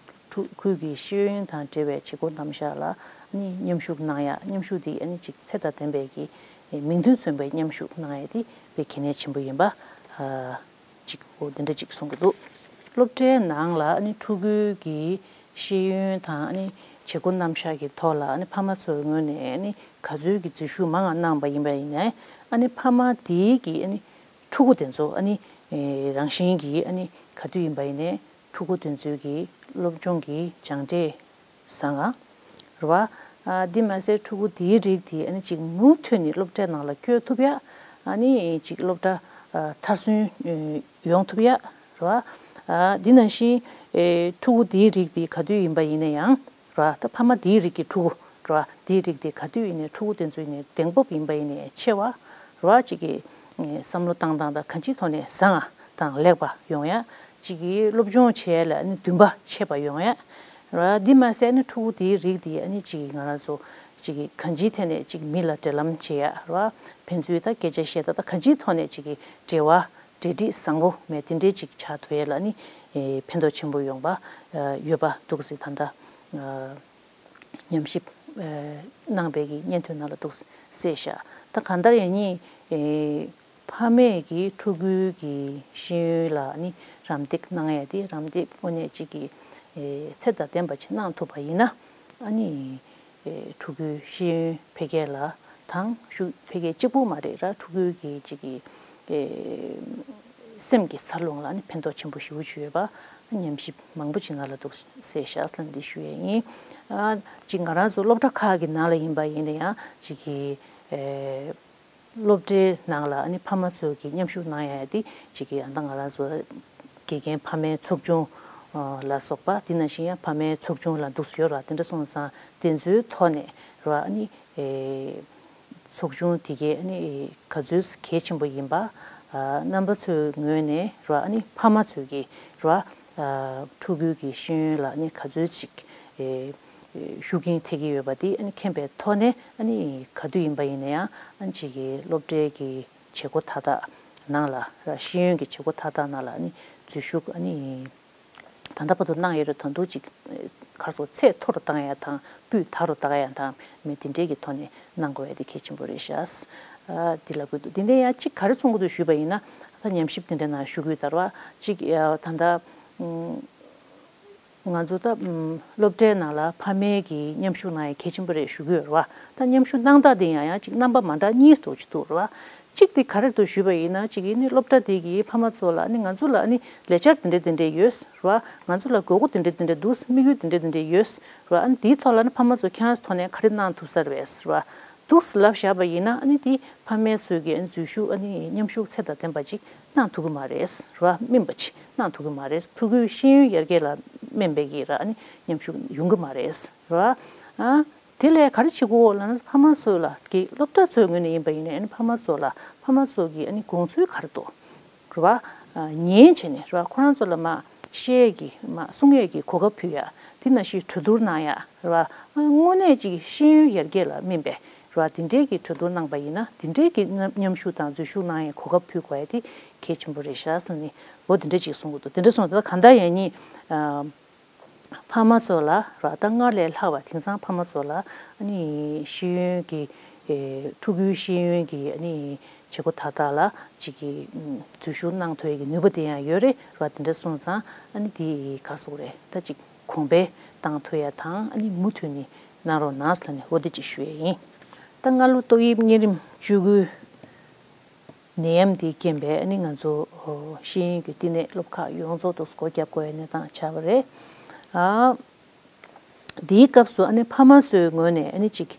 ཕྲུ་གུའི་གི་ཤེས་ཡོན་དང་འབྲེལ་བའི་བྱེད་སྒོ་རྣམ་གཞག་ལ་ཨ་ནི་མཉམ་ཞུགས་གནང་ཡ། མཉམ་ཞུགས་དེ་ཨ་ནི་ཅིག་ཚད་དང་ལྡན་པའི་གི་ཨེ་མིང་དོན་མཚོན་པའི་མཉམ་ཞུགས་གནང་ཡ་དེ་དཔེ་གལ་གནད་ཆེན་པོ་ཡིན་པ་ཨ། ཅིག་འོ་དེ་འདྲ་ཅིག་གསུང་གི་འདུག་སློབ་གྲྭའི་ནང་ལ་ཨ་ནི་ཕྲུ་གུའི་གི་ཤེས་ཡོན་དང་ཨ་ནི་ བྱེད་སྒོ་རྣམ་གཞག་གི་ཐོག་ལ་ཨ་ནི་ཕ་མ་ཚོའི་ངོས་ནས་ཨ་ནི་ག་ཚོད་ཀྱི་འཛུལ་ཞུགས་མང་ང་གནང་པ་ཡིན་པ་ཡིན་ནའི་ཨ་ནི་ཕ་མ་དེའི་གི་ཨ་ནི་ཕྲུ་གུ་དེ་ཚོ་ཨ་ནི་ཨེ་རང་བཞིན་གྱིས་ཨ་ནི་ག་དུས་ཡིན་པ་ཡིན་ནའི་ཕྲུ་གུ་དེ་ཚོའི་གི་སློབ་སྦྱོང་གི་སྦྱང་འབྲས་བཟང་ང་རེད་བ། ཨ་འདི་མ་ཟད་ཕྲུ་གུ་དེའི་རིགས་དེ་ཨ་ནི་ཅིག་མུ་མཐུད་ནས་སློབ་གྲྭའི་ནང་ལ་བསྐྱོད་ཐུབ་ཡ། ཨ་ནི་ཅིག་སློབ་གྲྭ་ཨ་མཐར་སོན་ཨེ་ཡོང་ཐུབ་ཡ་རེད་བ། ཨ་འདི་ནང་བཞིན་ཨེ་ཕྲུ་གུ་དེའི་རིགས་དེ་ག་དུས་ཡིན་པ་ཡིན་ན་ཡང་རེད་བ། ད་ཕ་མ་དེའི་རིགས་ཀྱི་ཕྲུ་གུ་རེད་བ། དེའི་རིགས་དེ་ག་དུས་ཡིན་ནའི་ཕྲུ་གུ་དེ་ཚོ་ཡིན་ནའི་གདེང་སྤོབས་ཡིན་པ་ཡིན་ནའི་ཆེ་བ་རེད་བ། ཅིག་གི་ཨེ་བསམ་བློ་བཏང་སྟངས་དང་གང་ཅིའི་ཐོག་ནས་བཟང་ང་དང་ལེགས་པ་ཡོང་ཡ། ཅིག་གི་སློབ་སྦྱོང་བྱེད་ཡ་ལ་ཨ་ནི་འདུན་པ་ཆེ་བ་ཡོང་ཡ་རེད་བ། འདི་མ་ཟད་ཨ་ནི་ཕྲུ་གུ་དེའི་རིགས་དེ་ཨ་ནི་ཅིག་གི་ང་རང་ཚོ་ཅིག་གི་གང་ཅིའི་ཐད་ནས་ཅིག་མི་ལ་འབྲེལ་ལམ་བྱེད་ཡ་རེད་བ། ཕན་ཚུན་ད་སྐད་ཆ་བཤད་ད་ད་གང་ཅིའི་ཐོག་ནས་ཅིག་གི་འབྲེལ་བ་འབྲེལ་འདྲིས་བཟང་པོ་མེད་དེ་འདྲས་ཅིག་ཆགས་ཐུབ་ཡས་ལ་ནི་ཨེ་ཕན་ཐོགས་ཆེན་པོ་ཡོང་པ་ཨ་ཡོད་པ་འདུག་ཟེར་ད་ལྟ་ཨ་ཉམས་ཞིབ་ཨ་གནང་པའི་གི་སྙན་ཐོའི་ནང་ལ་འདུག་གསལ་བཞག་ད་གང་ལྟར་ཡང་ནི་ཨེ་ཕ་མས་ཀྱི་ཕྲུ་གུའི་གི་ཤེས་ཡོན་ལ་ནི་རམ་འདེགས་གནང་ཡ་དེ་རམ་འདེགས་དངོས་གནས་ཅིག་གི་ཨེ་ཚད་དང་ལྡན་པ་ཅིག་གནང་ཐུབ་པ་ཡིན་ན་ཨ་ནི། ཨེ་ཕྲུ་གུའི་ཤེས་ཡོན་འཕེལ་རྒྱས་ལ་དང་ཤུགས་འཕེལ་རྒྱས་གཅིག་པུ་མ་རེད་ར། ཕྲུ་གུའི་གི་ཅིག་གི་ཨེ་སེམས་ཀྱི་འཚར་ལོངས་ལ་ནི་ཕན་ཐོགས་ཆེན་པོ་ཞེ་པོ་ཅིག་ཡོད་པ་ཉམས་ཞིབ་མང་པོ་ཅིག་ནང་ལ་འདུག་གསལ་བཞག་ལ་འདི་ཞུ་ཡས་ཡིན། ཨ་ཅིག་ང་རང་ཚོ་སློབ་གྲྭ་ཁག་གི་ནང་ལ་ཡིན་པ་ཡིན་ན་ཡང་ཅིག་གི་ཨེ་སློབ་གྲྭའི་ནང་ལ་ཨ་ནི་ཕ་མ་ཚོས་ཀྱི་མཉམ་ཞུགས་གནང་ཡ་དེ་ཅིག་གི་ཨ་ད་ང་རང་ཚོ་དགེ་རྒན་ཕ་མའི་ཚོགས་ཆུང་ལ་སོགས་པ་དེ་ནང་བཞིན་ཡང་ཕ་མའི་ཚོགས་ཆུང་ལ་འདུག་སེ་ཡོད་ར། དེ་འདྲ་སོང་ཙང་དེ་ཚོའི་ཐོག་ནས་ར་ཨ་ནི་ཚོགས་ཆུང་དེ་གའི་ཨ་ནི་ག་ཚོད་གལ་ཆེན་པོ་ཡིན་པ་རྣམ་པ་ཚོའི་ངོས་ནས་ར་ཨ་ནི་ཕ་མ་ཚོས་ཀྱི་ར་ཕྲུ་གུའི་གི་ཤེས་ཡོན་ལ་ཨ་ནི་ག་ཚོད་ཅིག་ཤུགས་རྐྱེན་ཐེབས་ཀྱི་ཡོད་པ་དེ་ཨ་ནི་མཁྱེན་པའི་ཐོག་ནས་ཨ་ནི་ག་དུས་ཡིན་པ་ཡིན་ན་ཡང་ཨ་ནི་ཅིག་གི་སློབ་གྲྭའི་གི་བྱེད་སྒོ་མཐའ་དག་ནང་ལ་ར་ཤེས་ཡོན་གྱི་བྱེད་སྒོ་མཐའ་དག་ནང་ལ་ཨ་ནི་འཛུལ་ཞུགས་ཨ་ནི་ད་ལྟ་བར་དུ་གནང་ཡོད་རེད། ད་དུང་ཅིག་ག་རེ་ཟེར་ཚད་མཐོ་རུ་བཏང་ཡ་དང་སྤུས་དག་རུ་བཏང་ཡ་དང་མི་དེ་འདྲའི་གི་ཐོག་ནས་གནང་དགོས་ཡ་དེ་གལ་ཆེན་པོ་རེད་ཤག་ཨ་དེ་ལབ་དགོས་འདུག་དེ་ནས་ཡང་ཅིག་ག་རེ་གསུང་གི་འདུག་ཞུས་པ་ཡིན་ན་ད་ཉམས་ཞིབ་དེ་འདྲའི་ནང་ཞུ་གི་ཡོད་ད་ར་བ། ཅིག་ཡ་ད་ལྟ་ང་ཚོ་ད་ཨམ་སློབ་གྲྭའི་ནང་ལ་ཕ་མའི་གི་མཉམ་ཞུགས་གནང་ཡ་གལ་ཆེན་པོ་རེད་ཞུ་གི་ཡོད་རེད་བ། ད་མཉམ་ཞུགས་གནང་སྟངས་དེ་ཡང་ཡང་ཅིག་རྣམ་པ་མ་འདྲ་གཉིས་འགྲོ་གི་འདུག་རེད་བ། གཅིག་དེ་ག་རེ་འདུག་ཞུས་པ་ཡིན་ན་ཅིག་ཡིན་ནི་སློབ་གྲྭ་དེ་གི་ཕ་མ་ཚོ་ལ་ནི་ང་ཚོ་ལ་ནི་ལས་འཆར་དེ་འདྲ་དེ་འདྲ་ཡོད་རེད་བ། ང་ཚོ་ལ་དགོས་མཁོ་དེ་འདྲ་དེ་འདྲ་འདུག་དམིགས་ཡུལ་དེ་འདྲ་དེ་འདྲ་ཡོད་རེད་བ། ཨ་ནི་དེའི་ཐོག་ལ་ནི་ཕ་མ་ཚོ་ཁྱེད་རང་ཚོ་ཐོག་ནས་ག་རེ་གནང་ཐུབ་ས་རེད་བས་རེད་བ། འདུག་སེ་ལབ་བཞག་པ་ཡིན་ན་ཨ་ནི་དེ་ཕ་མའི་ཚོས་ཀྱི་ཨ་ནི་འཛུལ་ཞུགས་ཨ་ནི་མཉམ་ཞུགས་ཚད་དང་ལྡན་པ་ཅིག་གནང་ཐུབ་ཀྱི་མ་རེད་རེད་བ། སྨིན་པ་ཅིག་གནང་ཐུབ་ཀྱི་མ་རེད། ཕྲུ་གུའི་ཤེས་ཡོན་ཡར་རྒྱས་ལ་སྨན་པའི་གི་ར་ཨ་ནི་མཉམ་ཞུགས་ཡོང་གི་མ་རེད་རེད་བ། ཨ་དེ་ལས་ག་རེ་བྱེད་དགོས་ལབ་ན་ཕ་མ་ཚོ་ལ་གི་སློབ་གྲྭ་ཚོའི་ངོས་ནས་ཡིན་པ་ཡིན་ན་ཨ་ནི་ཕ་མ་ཚོ་ལ་ཕ་མ་ཚོ་གི་ཨ་ནི་དགོངས་ཚུལ་ག་རེ་འདུག་རེད་བ། ཉན་བྱས་ནས་རེད་བ། ཁོ་རང་ཚོ་ལ་མ་བཤད་ཀྱི་མ་གསུང་ཡས་ཀྱི་གོ་སྐབས་ཕུལ་ཡ་དེ་ནང་བཞིན་གྲོས་བསྡུར་གནང་ཡ་རེད་བ། དངོས་གནས་ཅིག་ཤེས་ཡོན་ཡར་རྒྱས་ལ་སྨིན་པའི་རེད་བ། དེ་འདྲའི་གི་གྲོས་བསྡུར་གནང་པ་ཡིན་ན་དེ་འདྲའི་གི་མཉམ་མཉམ་ཞུགས་དང་འཛུལ་ཞུགས་གནང་ཡའི་གོ་སྐབས་ཕུལ་དགོས་ཡ་དེ་གལ་ཆེན་པོ་རེད་ཤག་ཟེར་ནས་འོ་དེ་འདྲ་ཅིག་གསུང་གི་འདུག་དེ་འདྲ་སོང་ཙང་གང་ལྟར་ཡང་ནི་ཕ་མ་ཚོ་ལ་ར་ད་སྔར་ལས་ལྷག་པ་དེང་སང་ཕ་མ་ཚོ་ལ་ཨ་ནི་ཤེས་ཡོན་གྱི་ཨེ་ཕྲུ་གུའི་ཤེས་ཡོན་གྱི་ཨ་ནི་བྱེད་སྒོ་མཐའ་དག་ལ་ཅིག་གི་ཨམ་འཛུལ་ཞུགས་གནང་ཐུབ་ཡས་ཀྱི་ནུས་པ་དེ་ཡང་ཡོད་རེད་ར། དེ་འདྲ་སོང་ཙང་ཨ་ནི་དེ་ག་རེ་ཟེར་དགོས་རེད། ད་ཅིག་གོང་འཕེལ་བཏང་ཐུབ་ཡ་དང་ཨ་ནི་མུ་མཐུད་ནས་གནང་རོགས་གནང་ཟེར་ནས་འོ་དེ་ཅིག་ཞུ་ཡས་ཡིན། ད་སྔ་ལོ་ཏོག་དབྱིབས་གཉན་རིམས་བཅུ་དགུའི་ནད་ཡམས་འདིའི་རྐྱེན་པས་ཨ་ནི་ང་ཚོ་ཤེས་ཡོན་གྱི་བསྟི་གནས་སློབ་ཁག་ཡོངས་རྫོགས་དུ་སྒོ་བརྒྱབ་དགོས་ཡ་གནས་སྟངས་ཆགས་པ་རེད། ཨ་འདིའི་སྐབས་སུ་ཨ་ནི་ཕ་མ་ཚོའི་ངོས་ནས་ཨ་ནི་ཅིག་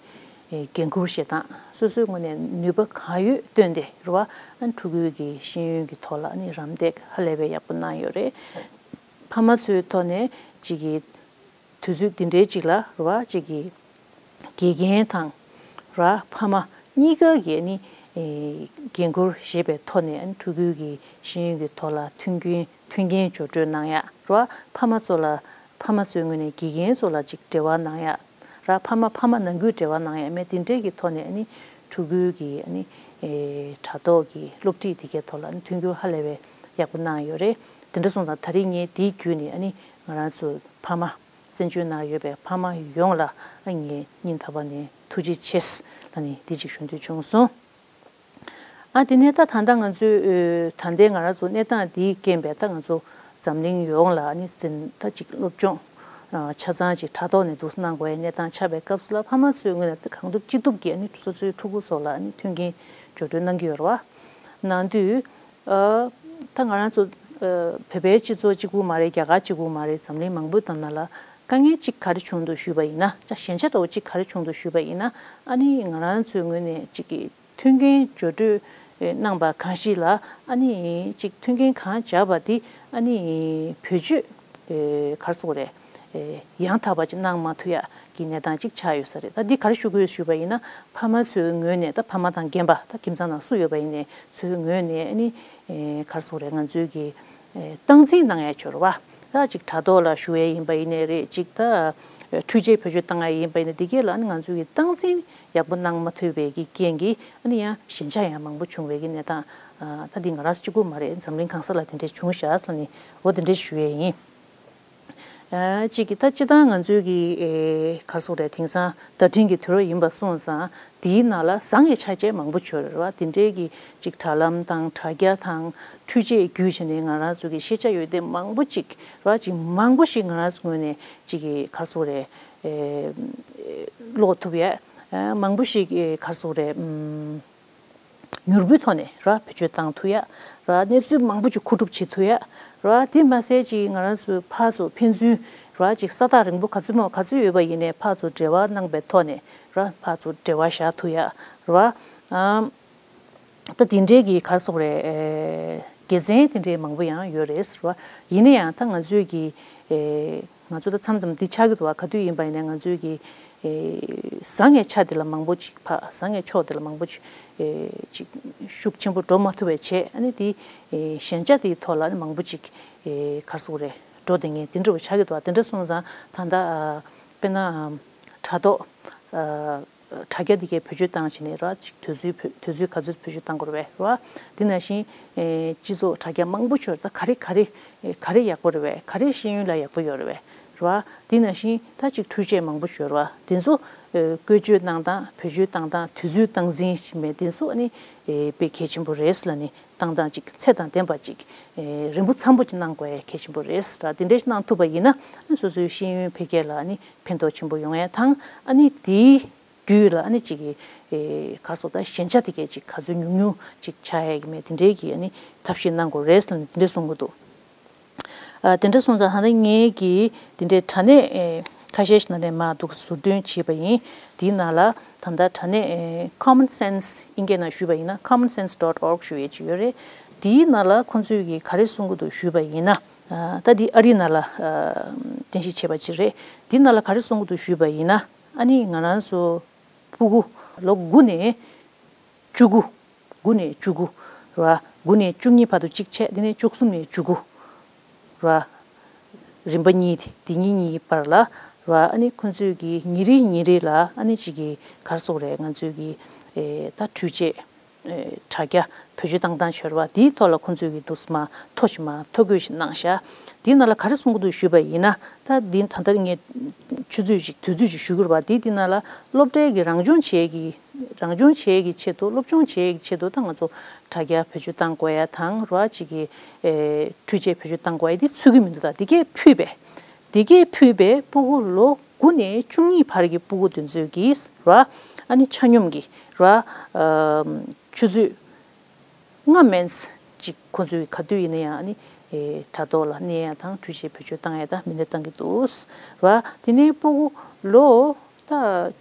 འགན་འཁུར་བཞེས་སྟངས་སོ་སོའི་ངོས་ནས་ནུས་པ་གང་ཡོད་བཏོན་ཏེ་རེད་བ། ཨ་ནི་ཕྲུ་གུའི་གི་ཤེས་ཡོན་གྱི་ཐོག་ལ་ཨ་ནི་རམ་འདེགས་ཧ་ལས་པའི་ཡག་པོ་གནང་ཡོད་རེད། ཕ་མ་ཚོའི་ཐོག་ནས་ཅིག་གི་དུས་ཚོད་འདི་འདྲའི་ཅིག་ལ་རེད་བ། ཅིག་གི་དགེ་རྒན་དང་ར་ཕ་མ་གཉིས་ཀ་གིས་ནི་ཨེ་འགན་འཁུར་བཞེས་པའི་ཐོག་ནས་ཨ་ནི་ཕྲུ་གུའི་གི་ཤེས་ཡོན་གྱི་ཐོག་ལ་མཐུན་རྐྱེན་མཐུན་རྐྱེན་སྦྱོར་སྤྲོད་གནང་ཡ་རེད་བ། ཕ་མ་ཚོ་ལ་ཕ་མ་ཚོའི་ངོས་ནས་དགེ་རྒན་ཚོ་ལ་ཅིག་འབྲེལ་བ་གནང་ཡ་ར་ཕ་མ་ཕ་མ་ནང་ཁུལ་འབྲེལ་བ་གནང་ཡ་མེད་དེ་འདྲའི་གི་ཐོག་ནས་ཨ་ནི་ཕྲུ་གུའི་གི་ཨ་ནི་ཨེ་དྲ་ཐོག་གི་སློབ་ཁྲིད་དེ་གའི་ཐོག་ལ་ཨ་ནི་མཐུན་འགྱུར་ཧ་ལས་པའི་ཡག་པོ་གནང་ཡོད་རེད། དེ་འདྲ་སོང་ཙང་ད་རེས་ངས་དེའི་བརྒྱུད་ནས་ཨ་ནི་ང་རང་ཚོ་ཕ་མ་བཙན་བྱོལ་ནང་ཡོད་པའི་ཕ་མ་ཡོངས་ལ་ངས་སྙིང་ཐག་པ་ནས་ཐུགས་རྗེ་ཆེ་ལབ་ནས་འདི་གཅིག་ཞུ་འདོད་བྱུང་སོང་། ཨ་དེ་ནས་ད་ད་ལྟ་ང་ཚོའི་ད་ལྟའི་ང་རང་ཚོ་གནས་སྟངས་འདིའི་རྐྱེན་པས་ད་ང་ཚོ་འཛམ་གླིང་ཡོངས་ལ་ཨ་ནི་འཛིན་ད་ཅིག་སློབ་སྦྱོང་ ཆ་ཚང་ཅིག་དྲ་ཐོག་ནས་འདུག་གནང་དགོས་ཡ་གནས་སྟངས་ཆགས་པའི་སྐབས་སུ་ལ་ཕ་མ་ཚོའི་ངོས་ནས་གང་ཐུབ་ཅི་ཐུབ་ཀྱིས་ཨ་ནི་སོ་སོའི་ཕྲུ་གུ་ཚོ་ལ་ཨ་ནི་མཐུན་རྐྱེན་སྦྱོར་སྤྲོད་གནང་གི་ཡོད་རེད་བ། གནང་དུས། ཨ། ད་ང་རང་ཚོ་ཨ། བོད་པའི་སྤྱི་ཚོགས་གཅིག་པུ་མ་རེད། རྒྱ་གར་གཅིག་པུ་མ་རེད། འཛམ་གླིང་མང་པོའི་ནང་ན་ལ་དཀའ་ངལ་གཅིག་ག་རེ་བྱུང་འདུག་ཞུས་པ་ཡིན་ན། ད་ཞན་ཆ་འདྲ་བོ་གཅིག་ག་རེ་བྱུང་འདུག་ཞུས་པ་ཡིན་ན། ཨ་ནི་ང་རང་ཚོའི་ངོས་ནས་གཅིག་གི་མཐུན་རྐྱེན་སྦྱོར་སྤྲོད་གནང་པ་གང་ཞིག་ལ་ཨ་ནི་གཅིག་མཐུན་རྐྱེན་གང་སྦྱར་བ་དེ་ཨ་ནི་བེད་སྤྱོད་ག་རེ་ཟེར་དགོས་རེད། ཡང་དག་པ་ཅིག་གནང་མ་ཐུབ་ཡག་གི་གནས་སྟངས་ཅིག་ཆགས་ཡོད་ས་རེད། ད་འདི་ག་རེ་ཞུ་དགོས་ཞུས་པ་ཡིན་ན། ཕ་མ་ཚོའི་ངོས་ནས། ད་ཕ་མ་དང་རྒན་པ། ད་ཁྱིམ་ཚང་ནང་སུ་ཡོད་པ་ཡིན་ནའི་ཚོའི་ངོས་ནས་ཨ་ནི་ག་རེ་ཟེར་དགོས་རེད། ང་ཚོའི་གི་སྟངས་འཛིན་གནང་ཡ་ཡོད་རེད་བ། ད་ཅིག་དྲ་ཐོག་ལ་ཞུ་ཡ་ཡིན་པ་ཡིན་ནའི་རེད། ཅིག་ད་འཕྲུལ་ཆས་བེད་སྤྱོད་བཏང་ཡ་ཡིན་པ་ཡིན་ནའི། འདི་གས་ལ་ཨ་ནི་ང་ཚོའི་གི་སྟངས་འཛིན་ཡག་པོ་གནང་མ་ཐུབ་པའི་གི་རྐྱེན་གྱིས་ཨ་ནི་ཡང་ཞན་ཆ་ཡང་མང་པོ་བྱུང་བའི་གི་གནས་སྟངས། ད་འདི་ང་རང་གཅིག་པུ་མ་རེད། འཛམ་གླིང་གང་ས་ལ་དེ་འདྲས་བྱུང་ཤག་ཟེར་ནས་འོ་དེ་འདྲས་ཞུ་ཡས་ཡིན། ཨ། གཅིག་གི་ད་སྤྱིར་བཏང་ང་ཚོའི་གི་ཨེ་ག་རེ་ཟེར་དགོས་རེད། དེང་སང་བརྡ་འཕྲིན་གྱི་དུས་རབས་ཡིན་པ་སོང་ཙང་། དེའི་ནང་ལ་བཟང་ངན་ཆ་རྐྱེན་མང་པོ་ཡོད་རེད་བ། དེ་འདྲས་གི་ཅིག་དྲ་ལམ་དང་དྲ་རྒྱ་དང་འཕྲུལ་ཆས་བརྒྱུད་བྱས་ནས་ང་རང་ཚོ་གི་ཤེས་བྱ་ཡོན་ཏན་མང་པོ་ཅིག་རེད་བ། ཅིག་མང་པོ་ཞིག་ང་རང་ཚོ་ངོས་ནས་ཅིག་གི་ག་རེ་ཟེར་དགོས་རེད། ཨེ་ཀློག་ཐུབ་ཡས། ཨ། མང་པོ་ཞིག་ཨེ་ག་རེ་ཟེར་དགོས་རེད། ཨམ། མྱུར་པོའི་ཐོག་ནས་ར་བེད་སྤྱོད་བཏང་ཐུབ་ཡ། ར་གནས་ཚུལ་མང་པོ་ཅིག་མཁོ་སྒྲུབ་བྱེད་ཐུབ་ཡ། ར་དེ་མ་ཟད་ཅིག་ང་རང་ཚོའི་ཕར་ཚུར་ཕན་ཚུན་ར་ཅིག་ས་ཐག་རིང་པོ་ག་ཚོད་མོ་ག་ཚོད་ཡོད་པ་ཡིན་ནའི་ཕར་ཚུར་འབྲེལ་བ་གནང་པའི་ཐོག་ནས་ར་ཕར་ཚུར་འབྲེལ་བ་བཞག་ཐུབ་ཡ། ར། ཨམ། ད་དེ་འདྲའི་གི་ག་རེ་ཟེར་དགོས་རེད། ཨེ་དགེ་མཚན་དེ་འདྲའི་མང་པོ་ཡང་ཡོད་རེད་ཟེར་བ། ཡིན་ན་ཡང་ད་ང་ཚོས་གི་ཨེ་ང་ཚོ་ད་མཚམས་མཚམས་འདི་ཆགས་ཀྱི་འདུག་བ། ག་དུས་ཡིན་པ་ཡིན་ན་ང་ཚོས་གི་ཨེ་བཟང་ངན་ཆ་དེ་ལ་མང་པོ་ཅིག་ཕ། བཟང་ངན་ཕྱོགས་དེ་ལ་མང་པོ་ཅིག་ཨེ་ཅིག་ཤུགས་ཆེན་པོ་འགྲོ་མ་ཐུབ་པའི་ཆེད། ཨ་ནི་དེ་ཨེ་ཞན་ཆ་དེའི་ཐོག་ལ་ཨ་ནི་མང་པོ་ཅིག་ཨེ་ག་རེ་ཟེར་དགོས་རེད། འགྲོ་བསྡད་མཁན་དེ་འདྲ་བོ་ཆགས་ཀྱི་འདུག་བ། དེ་འདྲ་སོང་ཙང་ད་ལྟ་ཨ་དཔེར་ན་ཨ་དྲ་ཐོག་ཨ། དྲ་རྒྱ་འདི་གའི་བེད་སྤྱོད་བཏང་བྱས་ནས་ར། ཅིག་དུས་ཚོད་བེད། དུས་ཚོད་ག་ཚོད་བེད་སྤྱོད་བཏང་དགོས་རེད་པས་ར། དེ་ནང་བཞིན་ཨེ་སྤྱི་ཚོགས་དྲ་རྒྱ་མང་པོ་ཡོད་རེད། ད་ག་རེ་ག་རེ་ཨེ་ག་རེ་ཡག་པོ་རེད་པས། ག་རེ་ཤེས་ཡོན་ལ་ཡག་པོ་ཡོད་རེད་པས་ར། དེ་ནང་བཞིན་ད་ཅིག་འཕྲུལ་ཆས་མང་པོ་ཡོད་རེད་པ། དེ་ཚོ་ཨེ་བཀོལ་སྤྱོད་གནང་སྟངས། བེད་སྤྱོད་བཏང་སྟངས། དུས་ཚོད་སྟངས་འཛིན་བྱེད་མཁན་དེ་ཚོ་ཨ་ནི་ཨེ་དཔེ་གལ་ཆེན་པོ་རེད་ལབ་ནས། བཏང་སྟངས་ཅིག་ཚད་དང་ལྡན་པ་ཅིག་ཨེ་རིང་པོ་འཚམ་པོ་ཅིག་གནང་དགོས་ཡ་གལ་ཆེན་པོ་རེད་ར། དེ་འདྲ་ཞིག་གནང་ཐུབ་པ་ཡིན་ན་སོ་སོའི་ཤེས་ཡོན་འཕེལ་རྒྱས་ལ་ཨ་ནི་ཕན་ཐོགས་ཆེན་པོ་ཡོང་ཡ་དང་། ཨ་ནི་དེའི་བརྒྱུད་ལ་ཨ་ནི་ཅིག་གི་ཨེ་ག་རེ་ཟེར་དགོས་རེད། ད་ཞན་ཆ་དེ་གས་ཅིག་ག་ཚོད་ཉུང་ཉུང་ཅིག་ཆགས་ཡ་གི་མེད། དེ་འདྲའི་གི་ཨ་ནི་ཐབས་ཤེས་གནང་དགོས་རེད་ཟེར་ནས་དེ་འདྲ་གསུང་གི་འདུག་ཨ། དེ་འདྲ་སོང་ཙང་ད་ལྟ་ངས་ཀྱིས་དེ་འདྲའི་དྲ་གནས་ཨེ་ཁ་ཤས་ཤིག་ནང་ནས་མར་འདུག་ཟུར་འདོན་བྱས་པ་ཡིན། དེའི་ནང་ལ་ད་ལྟ་དྲ་གནས་ཨེ་Common Sense། ཨིན་སྐད་ནང་ཞུས་པ་ཡིན་ན་common sense dot org ཞུ་ཡས་ཅིག་ཡོད་རེད། དེའི་ནང་ལ་ཁོང་ཚོས་ཀྱིས་ག་རེ་གསུང་གི་འདུག་ཞུས་པ་ཡིན་ན། ཨ། ད་འདི་ཨ་རིའི་ནང་ལ་ཨ་རྟེན་གཞི་བྱས་པ་ཅིག་རེད། དེའི་ནང་ལ་ག་རེ་གསུང་གི་འདུག་ཞུས་པ་ཡིན་ན། ཨ་ནི་ང་རང་ཚོ་ཕྲུ་གུ་ལོ་དགུ་ནས་བཅུ་དགུ། དགུ་ནས་བཅུ་དགུ་ར། དགུ་ནས་བཅུ་གཉིས་བར་དུ་གཅིག་བྱས། དེ་ནས་བཅུ་གསུམ་ནས་བཅུ་དགུ་ར། རིམ་པ་གཉིས་དེ། དེ་གཉིས་གཉིས་བར་ལ་ར། ཨ་ནི་ཁོང་ཚོས་ཀྱི་ཉིན་རེ་ཉིན་རེ་ལ་ཨ་ནི་གཅིག་གི་ག་རེ་ཟེར་དགོས་རེད། ང་ཚོས་ཀྱི་ཨེ་ད་འཕྲུལ་ཆས་ཨེ་དྲ་རྒྱ་བེད་སྤྱོད་བཏང་སྟངས་ཤོར་བ་དེའི་ཐོག་ལ་ཁོང་ཚོས་ཀྱི་འདུག་སེ་མར་ཐོ་ཞིག་མར་ཐོ་འགོད་ཞིག་གནང་ཤག་དེའི་ནང་ལ་ག་རེ་གསུང་གི་འདུག་ཞུས་པ་ཡིན་ན། ད་འདི་ད་ལྟ་ངས་ཆུ་ཚོད་ཅིག་དུས་ཚོད་ཅིག་ཞུ་གི་རེད་པ། དེའི་དེའི་ནང་ལ་སློབ་གྲྭའི་གི་རང་སྦྱོང་བྱེད་ཀྱི། རང་སྦྱོང་བྱེད་ཀྱི་ཆེད་དུ། སློབ་སྦྱོང་བྱེད་ཀྱི་ཆེད་དུ་ད་ང་ཚོ་དྲ་རྒྱ་བེད་སྤྱོད་བཏང་དགོས་ཡ་དང་ར། ཅིག་གི་ཨེ་འཕྲུལ་ཆས་བེད་སྤྱོད་བཏང་དགོས་ཡ་དེ་ཚུད་ཀྱི་མི་འདུག་ད་དེ་གས་ཕུད་པའི། དེ་གས་ཕུད་པའི་ཕྲུ་གུ་ལོ་དགུ་ནས་བཅུ་གཉིས་བར་གྱི་ཕྲུ་གུ་དེ་ཚོས་ཀྱིས་ར། ཨ་ནི་ཆ་སྙོམས་ཀྱི་ར། ཨམ། ཆུ་ཚོད་ལྔ་མན་ཙམ་ཅིག་ཁོང་ཚོས་ག་དུས་ཡིན་ན་ཡང་ཨ་ནི་ཨེ་དྲ་ཐོག་ལ་གནས་ཡ་དང་། འཕྲུལ་ཆས་བེད་སྤྱོད་བཏང་ཡ་དང་མི་སྣ་བཏང་གི་འདུག་ར། དེ་ནས་ཕྲུ་གུ་ལོ་ད་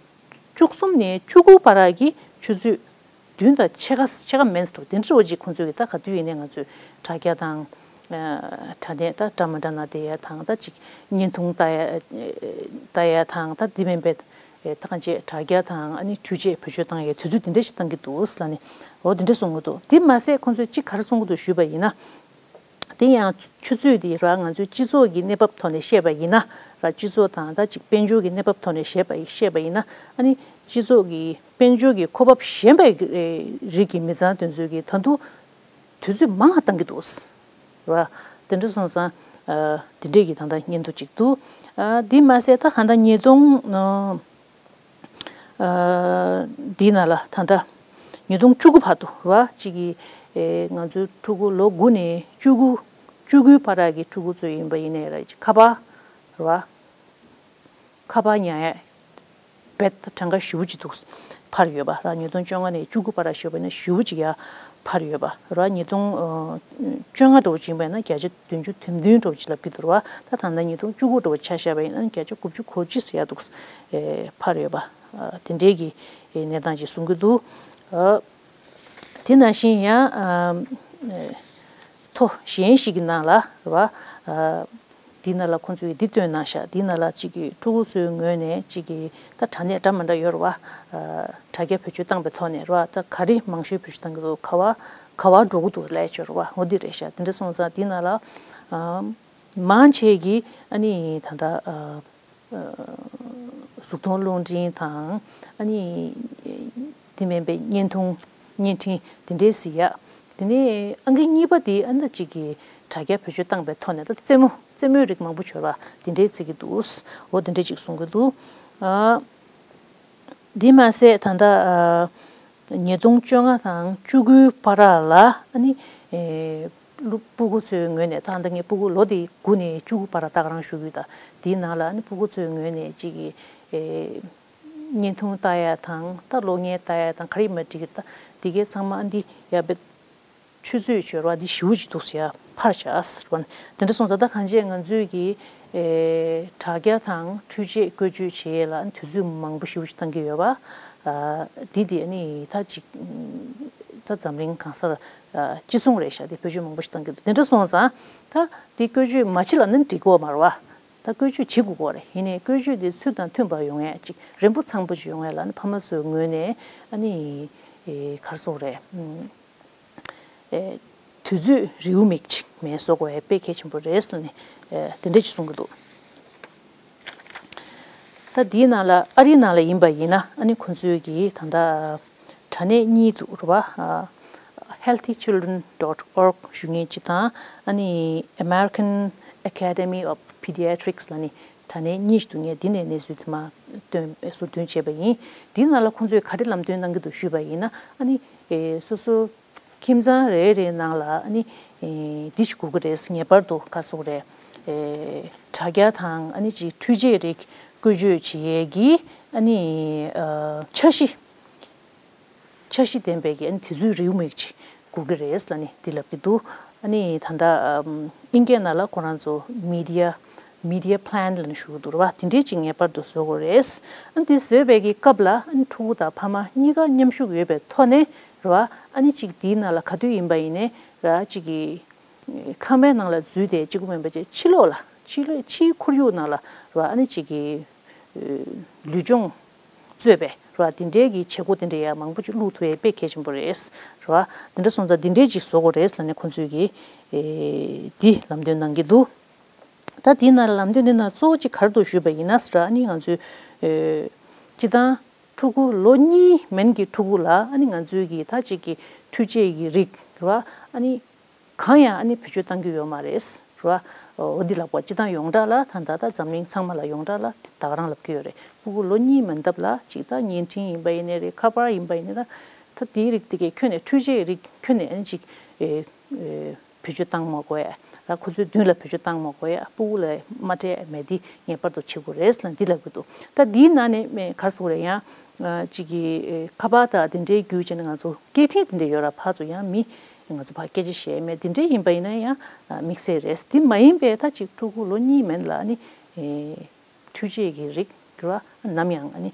བཅུ་གསུམ་ནས་བཅུ་དགུ་བར་གྱི་ཆུ་ཚོད་བདུན་དང་ཕྱེད་ཀ། ཕྱེད་ཀ་མན་ཙམ་འགྲོ། དེ་འདྲ་བོ་ཅིག་ཁོང་ཚོས་ཀྱི་ད་ག་དུས་ཡིན་ནའི་ང་ཚོས་དྲ་རྒྱ་དང་། ཨ། དྲ་གནས་ད་འདྲ་མི་འདྲ་ནང་བསྡད་ཡ་དང་། ད་ཅིག་བརྙན་ཐུང་ལྟ་ཡ། ལྟ་ཡ་དང་། ད་དེ་མིན་པའི་ད་གང་ཅི་དྲ་རྒྱ་དང་ཨ་ནི་འཕྲུལ་ཆས་བེད་སྤྱོད་བཏང་ཡའི་དུས་ཚོད་དེ་འདྲ་ཞིག་བཏང་གི་འདུག་ལབ་ནས། འོ་དེ་འདྲ་གསུང་གི་འདུག་དེ་མ་ཟད་ཁོང་ཚོས་གཅིག་ག་རེ་གསུང་གི་འདུག་ཞུས་པ་ཡིན་ན། དེ་ཡང་ཆུ་ཚོད་དེ་ར། ང་ཚོའི་སྤྱི་ཚོགས་ཀྱི་གནས་བབ་ཐོག་ནས་བཤད་པ་ཡིན་ན་ར། སྤྱི་ཚོགས་དང་ད་ཅིག་དཔལ་འབྱོར་གྱི་གནས་བབ་ཐོག་ནས་བཤད་པ། བཤད་པ་ཡིན་ན། ཨ་ནི་སྤྱི་ཚོགས་ཀྱི་དཔལ་འབྱོར་གྱི་ཁོ་བབ་ཞན་པའི་རིགས་ཀྱི་མི་ཚང་དེ་ཚོས་ཀྱི་ད་དུང་དུས་ཚོད་མང་བ་བཏང་གི་འདུག་ར། དེ་འདྲ་སོང་ཙང་། ཨ། དེ་འདྲས་ཀྱི་ད་ལྟ་སྙན་ཐོ་ཅིག་འདུག་ཨ། དེ་མ་ཟད་ད་ད་ལྟ་ཉིས་སྟོང་། ཨ། འདི་ནང་ལ་ད་ལྟ་ཉིས་སྟོང་བཅུ་དགུ་བར་དུ་ར། གཅིག་གི་ཨེ་ང་ཚོའི་ཕྲུ་གུ་ལོ་དགུ་ནས་བཅུ་དགུ། བཅུ་དགུའི་བར་གྱི་ཕྲུ་གུ་ཚོ་ཡིན་པ་ཡིན་ནའི་ར། ཁ་པར་ར། ཁ་པར་ཉར་ཡས་རྦད་དེ་གྲངས་ཀ་ཞེ་པོ་ཅིག་འདུག་འཕར་ཡོད་པ་ར། ཉིས་སྟོང་བཅོ་ལྔ་ནས་བཅུ་དགུ་བར་ཞེས་པ་ན་ཞེ་པོ་ཅིག་ཡར་འཕར་ཡོད་པ་ར། ཉིས་སྟོང་བཅོ་ལྔ་འདྲ་བོ་ཅིག་ཡིན་པ་ན་བརྒྱ་ཆ་བདུན་ཅུ་དོན་བདུན་འདྲ་བོ་ཅིག་ལབ་ཀྱི་འདུག་ར། ད་ད་ལྟ་ཉིས་སྟོང་བཅུ་དགུ་འདྲ་བོ་ཆ་བཞག་པ་ཡིན་ན་བརྒྱ་ཆ་དགུ་བཅུ་གོ་གཅིག་ཙམ་ཡར་འདུག་འཕར་ཡོད་པ། དེ་འདྲའི་གི་གནས་སྟངས་ཅིག་གསུང་གི་འདུག་དེ་ནང་བཞིན་ཡང་ཐོ་གཞན་ཞིག་གི་ནང་ལ་རེད་བ། འདི་ནང་ལ་ཁོང་ཚོས་འདི་བཏོན་གནང་ཤག་འདི་ནང་ལ་གཅིག་གི་ཕྲུ་གུ་ཚོའི་ངོས་ནས་གཅིག་གི་ད་དྲ་གནས་འདྲ་མི་འདྲ་ཡོད་རེད་བ། དྲ་རྒྱ་བེད་སྤྱོད་བཏང་པའི་ཐོག་ནས་རེད་བ། ད་ག་རེ་མང་ཤོས་བེད་སྤྱོད་བཏང་གི་འདུག་ག་བ་ག་བ་འགྲོ་གི་འདུག་ལས་ཆོད་རེད་བ། འོ་འདི་རེད་ཤག་དེ་འདྲ་སོང་ཙང་འདི་ནང་ལ་མང་ཆེ་གི་ཨ་ནི་ད་ལྟ། གཟུགས་མཐོང་རླུང་འཕྲིན་དང་ཨ་ནི་དེ་མིན་པའི་བརྙན་ཐུང་བརྙན་འཕྲིན་དེ་འདྲའི་གཟིགས་ཡག་དེ་ནས་ཨང་ཀི་གཉིས་པ་དེ་ཨ་ནི་གཅིག་གི་དྲ་རྒྱ་བེད་སྤྱོད་བཏང་པའི་ཐོག་ནས་ད་རྩེད་མོ་རྩེད་མོའི་རིགས་མང་པོ་བྱོས་པ་དེ་འདྲའི་གཟིགས་ཀྱི་འདུག་འོ་དེ་འདྲ་ཅིག་གསུང་གི་འདུག་དེ་མ་ཟད་ད་ལྟ་ཉིས་སྟོང་བཅོ་ལྔ་དང་བཅུ་དགུའི་བར་ལ་ཨ་ནི། སློབ་སྤུ་གུ་ཚོའི་ངོས་ནས་ད་ལྟ་ངས་སྤུ་གུ་ལོ་དེ་དགུ་ནས་བཅུ་དགུ་བར་ད་ག་རང་ཞུ་གི་ཡོད། ད་དེའི་ནང་ལ་ནི་སྤུ་གུ་ཚོའི་ངོས་ནས་ཅིག་གི་ཨེ་བརྙན་ཐུང་ལྟ་ཡ་དང་ད་གློག་བརྙན་ལྟ་ཡ་དང་ག་རེ་མ་འགྲིག་གི་རེད། ད་དེ་གའི་ཚང་མ་འདི་ཡ་བེད་ཆུ་ཚོད་ཆོད་ར་འདི་ཞུ་ཅིག་འདུག་ཟེར་ཡ་ཕར་བཞག་ཟེར་བ་ནི་དེ་འདྲ་སོང་ཙང་ད་གང་ཅི་ང་ཚོས་ཀྱི་ཨེ་དྲ་རྒྱ་དང་འཕྲུལ་ཆས་བཀོལ་སྤྱོད་བྱེད་ཡས་ལ་ནི་དུས་ཚོད་མང་པོ་ཞེ་པོ་ཞིག་བཏང་གི་ཡོད་པ། ཨ་འདི་དེ་ནི་ད་ཅིག་ད་འཛམ་གླིང་གང་སར། ཅི་གསུང་རེད་ཤག་དེ་བེད་སྤྱོད་མང་པོ་ཞིག་བཏང་གི་འདུག་དེ་འདྲ་སོང་ཙང་ད་དེ་བཀོལ་སྤྱོད་མ་བྱེད་ལ་ནི་འགྲིག་གི་མ་རེད་བ། ད་བཀོལ་སྤྱོད་བྱེད་དགོས་ཀྱི་རེད། ཡིན་ནའི་བཀོལ་སྤྱོད་དེ་ཚུལ་དང་མཐུན་པ་ཡོང་ཡས་ཅིག་རན་པོ་ཚང་པོ་ཅིག་ཡོང་ཡས་ལ་ནི་ཕ་མ་ཚོའི་ངོས་ནས་ཨ་ནི་ག་རེ་ཟེར་དགོས་རེད། དུས་ཚོད་རེའུ་མིག་ཅིག་མེད་བཟོ་དགོས་ཡས་དཔེ་གལ་ཆེན་པོ་རེད་ལབ་ནས་དེ་འདྲ་ཅིག་གསུང་གི་འདུག་ད་འདིའི་ནང་ལ་ཨ་རིའི་ནང་ལ་ཡིན་པ་ཡིན་ན་ཨ་ནི་ཁོང་ཚོའི་གི་ད་ལྟ་དྲ་གནས་གཉིས་འདུག་རེད་བ། ཨ་healthy children dot org ཞུ་མཁན་གཅིག་དང་ཨ་ནི་American Academy of Pediatrics ལབ་ནི་དྲ་གནས་གཉིས་ཤིག་འདུག་ངས་འདི་ནས་གནས་ཚུལ་དེ་མ་བཏོན་ཟུར་འདོན་བྱས་པ་ཡིན། འདིའི་ནང་ལ་ཁོང་ཚོས་ག་རེ་ལམ་སྟོན་གནང་གི་འདུག་ཞུས་པ་ཡིན་ན་ཨ་ནི་སོ་སོ། ཁྱིམ་ཚང་རེ་རེའི་ནང་ལ་ཨ་ནི་འདི་ཞིག་དགོས་ཀྱི་རེད། ངེས་པར་དུ་ག་རེ་ཟེར་དགོས་རེད། དྲ་རྒྱ་དང་ཨ་ནི་ཅིག་འཕྲུལ་ཆས་རིགས་བཀོལ་སྤྱོད་བྱེད་ཡས་ཀྱི་ཨ་ནི་འཆར་གཞི། འཆར་གཞི་ལྡན་པའི་གི་ཨ་ནི་དེ་ཚོའི་རེའུ་མིག་ཅིག་དགོས་ཀྱི་རེད་ལབ་ནི་འདི་ལབ་ཀྱི་འདུག་ཨ་ནི་ད་ལྟ་ཨིན་སྐད་ནང་ལ་ཁོ་རང་ཚོ་མི་ཌི་ཡ། མི་ཌི་ཡ་པི་ལན་ལབ་ནས་ཞུ་གི་འདུག་རེད་བ། དེ་འདྲའི་ཅིག་ངེས་པར་དུ་བཟོ་དགོས་རེད། ཨ་འདི་བཟོས་པའི་གི་སྐབས་ལ་ཨ་ནི་ཕྲུ་གུ་དང་ཕ་མ་གཉིས་ཀ་མཉམ་ཞུགས་ཡོད་པའི་ཐོག་ནས་རེད་བ། ཨ་ནི་ཅིག་དེའི་ནང་ལ་ག་དུས་ཡིན་པ་ཡིན་ནའི་ར་ཅིག་གི་ཁང་པའི་ནང་ལ་འཛུལ་ཏེ་གཅིག་པུ་མིན་པ་ཅིག་ཕྱི་ལོགས་ལ་ཕྱི་ལོགས་ཕྱིའི་ཁོར་ཡུག་ནང་ལ་རེད་བ། ཨ་ནི་ཅིག་གི་ལུས་སྦྱོང་གཙོས་པའི་རེད་བ། དེ་འདྲའི་གི་བྱེད་སྒོ་དེ་འདྲ་ཡང་མང་པོ་ཅིག་བླུག་ཐུབ་ཡས་དཔེ་གལ་ཆེན་པོ་རེད་རེད་བ། དེ་འདྲ་སོང་ཙང་དེ་འདྲའི་ཅིག་བཟོ་དགོས་རེད་ལབ་ནས་ཁོང་ཚོས་གི་འདི་ལམ་སྟོན་གནང་གི་འདུག་ད་དེའི་ནང་ལ་ལམ་སྟོན་དེ་ནང་གཙོ་བོ་གཅིག་ག་རེ་འདུག་ཞུས་པ་ཡིན་ན་ཟེར་ཨ་ནི་ང་ཚོའི་ཨེ་སྤྱི་བཏང་ཕྲུ་གུ་ལོ་གཉིས་མན་གྱི་ཕྲུ་གུ་ལ་ཨ་ནི་ང་ཚོའི་གི་ད་ཅིག་གི་འཕྲུལ་ཆས་ཀྱི་རིགས་རེད་བ། ཨ་ནི་གང་ཡང་ཨ་ནི་བེད་སྤྱོད་གཏང་རྒྱུ་ཡོད་མ་རེད་རེད་བ། འོ་འདི་ལབ་པ་སྤྱི་བཏང་ཡོངས་གྲགས་ལ་ད་ད་ད་འཛམ་གླིང་ཚང་མ་ལ་ཡོངས་གྲགས་ལ་ད་ག་རང་ལབ་ཀྱི་ཡོད་རེད། ཕྲུ་གུ་ལོ་གཉིས་མན་འདབ་ལ་ཅིག་ད་བརྙན་འཕྲིན་ཡིན་པ་ཡིན་ནའི་རེད། ཁ་པར་ཡིན་པ་ཡིན་ནའི་ད་ད་དེའི་རིགས་དེ་གའི་ཁྱོན་ནས་འཕྲུལ་ཆས་རིགས་ཁྱོན་ནས་ཨ་ནི་ཅིག་ཨེ་ཨེ། བེད་སྤྱོད་བཏང་མ་དགོས་ཡ། ར་ཁོ་ཚོའི་མདུན་ལ་བེད་སྤྱོད་བཏང་མ་དགོས་ཡ། སྤུ་གུ་ལ་མ་སྤྲད་མེད་འདི་ངེས་པར་དུ་བྱེད་དགོས་རེད་ལབ་འདི་ལབ་གི་འདུག་ད་འདིའི་ནང་ནས་མེད་ག་རེ་ཟེར་དགོས་རེད། ཡང་ཅིག་གི་ཁ་པར་དང་དེ་འདྲའི་བརྒྱུད་བྱས་ནས་ང་ཚོ་སྐད་འཕྲིན་དེ་འདྲ་ཡོད་ར། ཕར་ཚུར་ཡང་མི་ང་ཚོ་ཕར་སྐད་ཆ་བཤད་མེད་དེ་འདྲའི་ཡིན་པ་ཡིན་ན་ཡང་དམིགས་བསལ་རེད། འདི་མ་ཡིན་པའི་ད་ཅིག་ཕྲུ་གུ་ལོ་གཉིས་མན་ལ་ནི། འཕྲུལ་ཆས་ཀྱི་རིགས་ར་ནམ་ཡང་ཨ་ནི་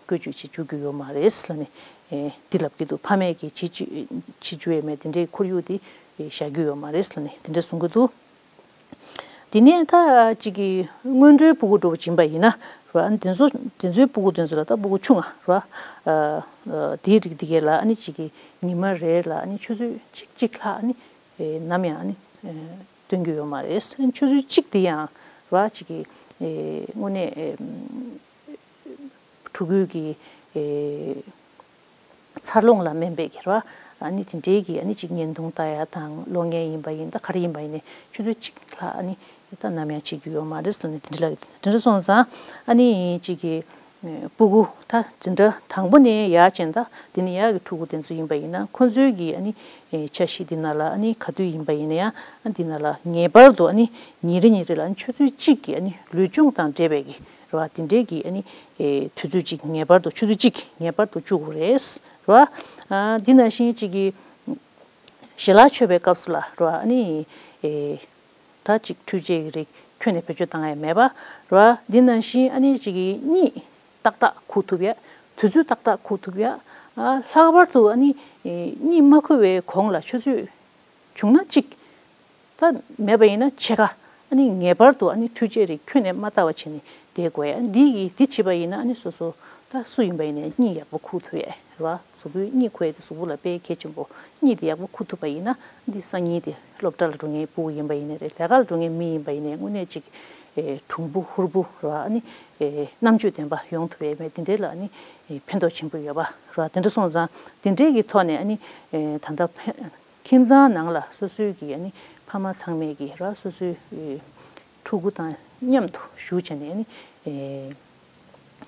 བཀོལ་སྤྱོད་བྱེད་བཅུག་རྒྱུ་ཡོད་མ་རེད་ལབ་ནས་འདི་ལབ་ཀྱི་འདུག་ཕ་མས་ཀྱིས་བྱེད་བཅུག་བྱེད་བཅུག་ཡས་མེད་དེ་འདྲའི་ཁོར་ཡུག་འདི་བཞག་རྒྱུ་ཡོད་མ་རེད་ལབ་ནས་དེ་འདྲ་གསུང་གི་འདུག་དེ་ནས་ད་ཅིག་གི་སྔོན་འགྲོའི་སྤུ་གུ་འདྲ་བོ་སྦྱིན་པ་ཡིན་ན་ར་ཨ་ནི་དེ་ཚོ་དེ་ཚོའི་སྤུ་གུ་དེ་ཚོ་ལ་ད་སྤུ་གུ་ཆུང་ང་ར་དེའི་རིགས་དེ་གས་ལ་ཨ་ནི་ཅིག་གི་ཉི་མ་རེ་ལ་ཨ་ནི་ཆུ་ཚོད་གཅིག་གཅིག་ལྷག་ཨ་ནི། ནམ་ཡང་ནི་སྟོན་རྒྱུ་ཡོད་མ་རེད། ཆུ་ཚོད་གཅིག་དེ་ཡང་ར་ཅིག་གི་དངོས་གནས་ཕྲུ་གུའི་གི་འཚར་ལོངས་ལ་སྨན་པའི་གི་ར་ཨ་ནི་དེ་འདྲའི་གི་ཨ་ནི་ཅིག་བརྙན་ཐུང་ལྟ་ཡ་དང་གློག་བརྙན་ཡིན་པ་ཡིན་ད་ག་རེ་ཡིན་པ་ཡིན་ནའི་ཆུ་ཚོད་གཅིག་ལྷག་ཨ་ནི་ད་ནམ་ཡང་བྱེད་རྒྱུ་ཡོད་མ་རེད་ཟེར་ནས་དེ་འདྲ་ལ་དེ་འདྲ་སོང་ཙང་ཨ་ནི་ཅིག་གི་སྤུ་གུ་ད་འཛིན་གྲྭ་དང་པོ་ནས་ཡར་ཕྱིན་ད་དེ་ནས་ཡར་གི་ཕྲུ་གུ་དེ་ཚོ་ཡིན་པ་ཡིན་ན་ཁོང་ཚོའི་གི་ཨ་ནི་འཆར་གཞི་འདི་ནང་ལ་ཨ་ནི་ག་དུས་ཡིན་པ་ཡིན་ན་ཡང་ཨ་འདི་ནང་ལ་ངེས་པར་དུ་ཨ་ནི་ཉིན་རེ་ཉིན་རེ་ལ་ཨ་ནི་ཆུ་ཚོད་གཅིག་གི་ཨ་ནི་ལུས་སྦྱོང་དང་འབྲེལ་བའི་གི་ རེད་བ། དེ་འདྲའི་གི་ཨ་ནི་ཨེ་དུས་ཚོད་ཅིག་ངེས་པར་དུ་ཆུ་ཚོད་གཅིག་ངེས་པར་དུ་བཅུག་དགོས་རེད། རེད་བ། ཨ་འདི་ནང་བཞིན་ཅིག་གི་ཞལ་ལག་མཆོད་པའི་སྐབས་སུ་ལ་རེད་བ། ཨ་ནི་ཨེ་ད་ཅིག་འཕྲུལ་ཆས་ཀྱི་རིགས་ཁྱོན་ནས་བེད་སྤྱོད་བཏང་ཡ་མེད་པ་རེད་བ། འདི་ནང་བཞིན་ཨ་ནི་ཅིག་གི་གཉིད་ཏག་ཏག་ཁུག་ཐུབ་ཡ། དུས་ཚོད་ཏག་ཏག་ཁུག་ཐུབ་ཡ། ཨ་ལྷག་པར་དུ་ཨ་ནི་ཨེ་གཉིད་མ་ཁུག་པའི་གོང་ལ་ཆུ་ཚོད་བྱུང་ན་གཅིག་ད་མེད་པ་ཡིན་ན་ཕྱེད་ཀ་ཨ་ནི་ངེས་པར་དུ་ཨ་ནི་འཕྲུལ་ཆས་རིགས་ཁྱོན་ནས་མ་བལྟ་བ་བྱས་ནས་བསྡད་དགོས་ཡ། འདི་གི་འདི་བྱེད་པ་ཡིན་ན་ཨ་ནི་སོ་སོ་ད་སུ་ཡིན་པ་ཡིན་ནའི་གཉིད་ཡག་པོ་ཁུག་ཐུབ་ཡ་རེད་བ། གཟུགས་པོའི་གཉིད་ཁུག་ཡ་དེ་གཟུགས་པོ་ལ་དཔེ་གལ་ཆེན་པོ། གཉིད་དེ་ཡག་པོ་ཁུག་ཐུབ་པ་ཡིན་ན་འདི་སང་ཉིན་དེ་སློབ་གྲྭ་ལ་འགྲོ་མཁན་ཕྲུ་གུ་ཡིན་པ་ཡིན་ནའི་རེད། ལས་ཀ་ལ་འགྲོ་མཁན་མི་ཡིན་པ་ཡིན་ནའི་དངོས་གནས་ཅིག་ཨེ་གྲུང་པོ་ཧུར་པོ་རེད་བ། ཨ་ནི་ཨེ་རྣམ་དཔྱོད་ལྡན་པ་ཡོང་ཐུབ་ཡ་མེད་དེ་འདྲའི་ལ་ཨ་ནི་ཨེ་ཕན་ཐོགས་ཆེན་པོ་ཡོད་པ་རེད་བ། དེ་འདྲ་སོང་ཙང་དེ་འདྲའི་གི་ཐོག་ནས་ཨ་ནི་ཨེ་ད་ལྟ་ཕན་ཁྱིམ་ཚང་ནང་ལ་སོ་སོའི་གི་ཨ་ནི་ཕ་མ་ཚང་མས་གི་ར་སོ་སོའི་ཨེ་ཕྲུ་གུ་དང་མཉམ་དུ་བཞུགས་བྱས་ནས་ཨ་ནི་ཨེ་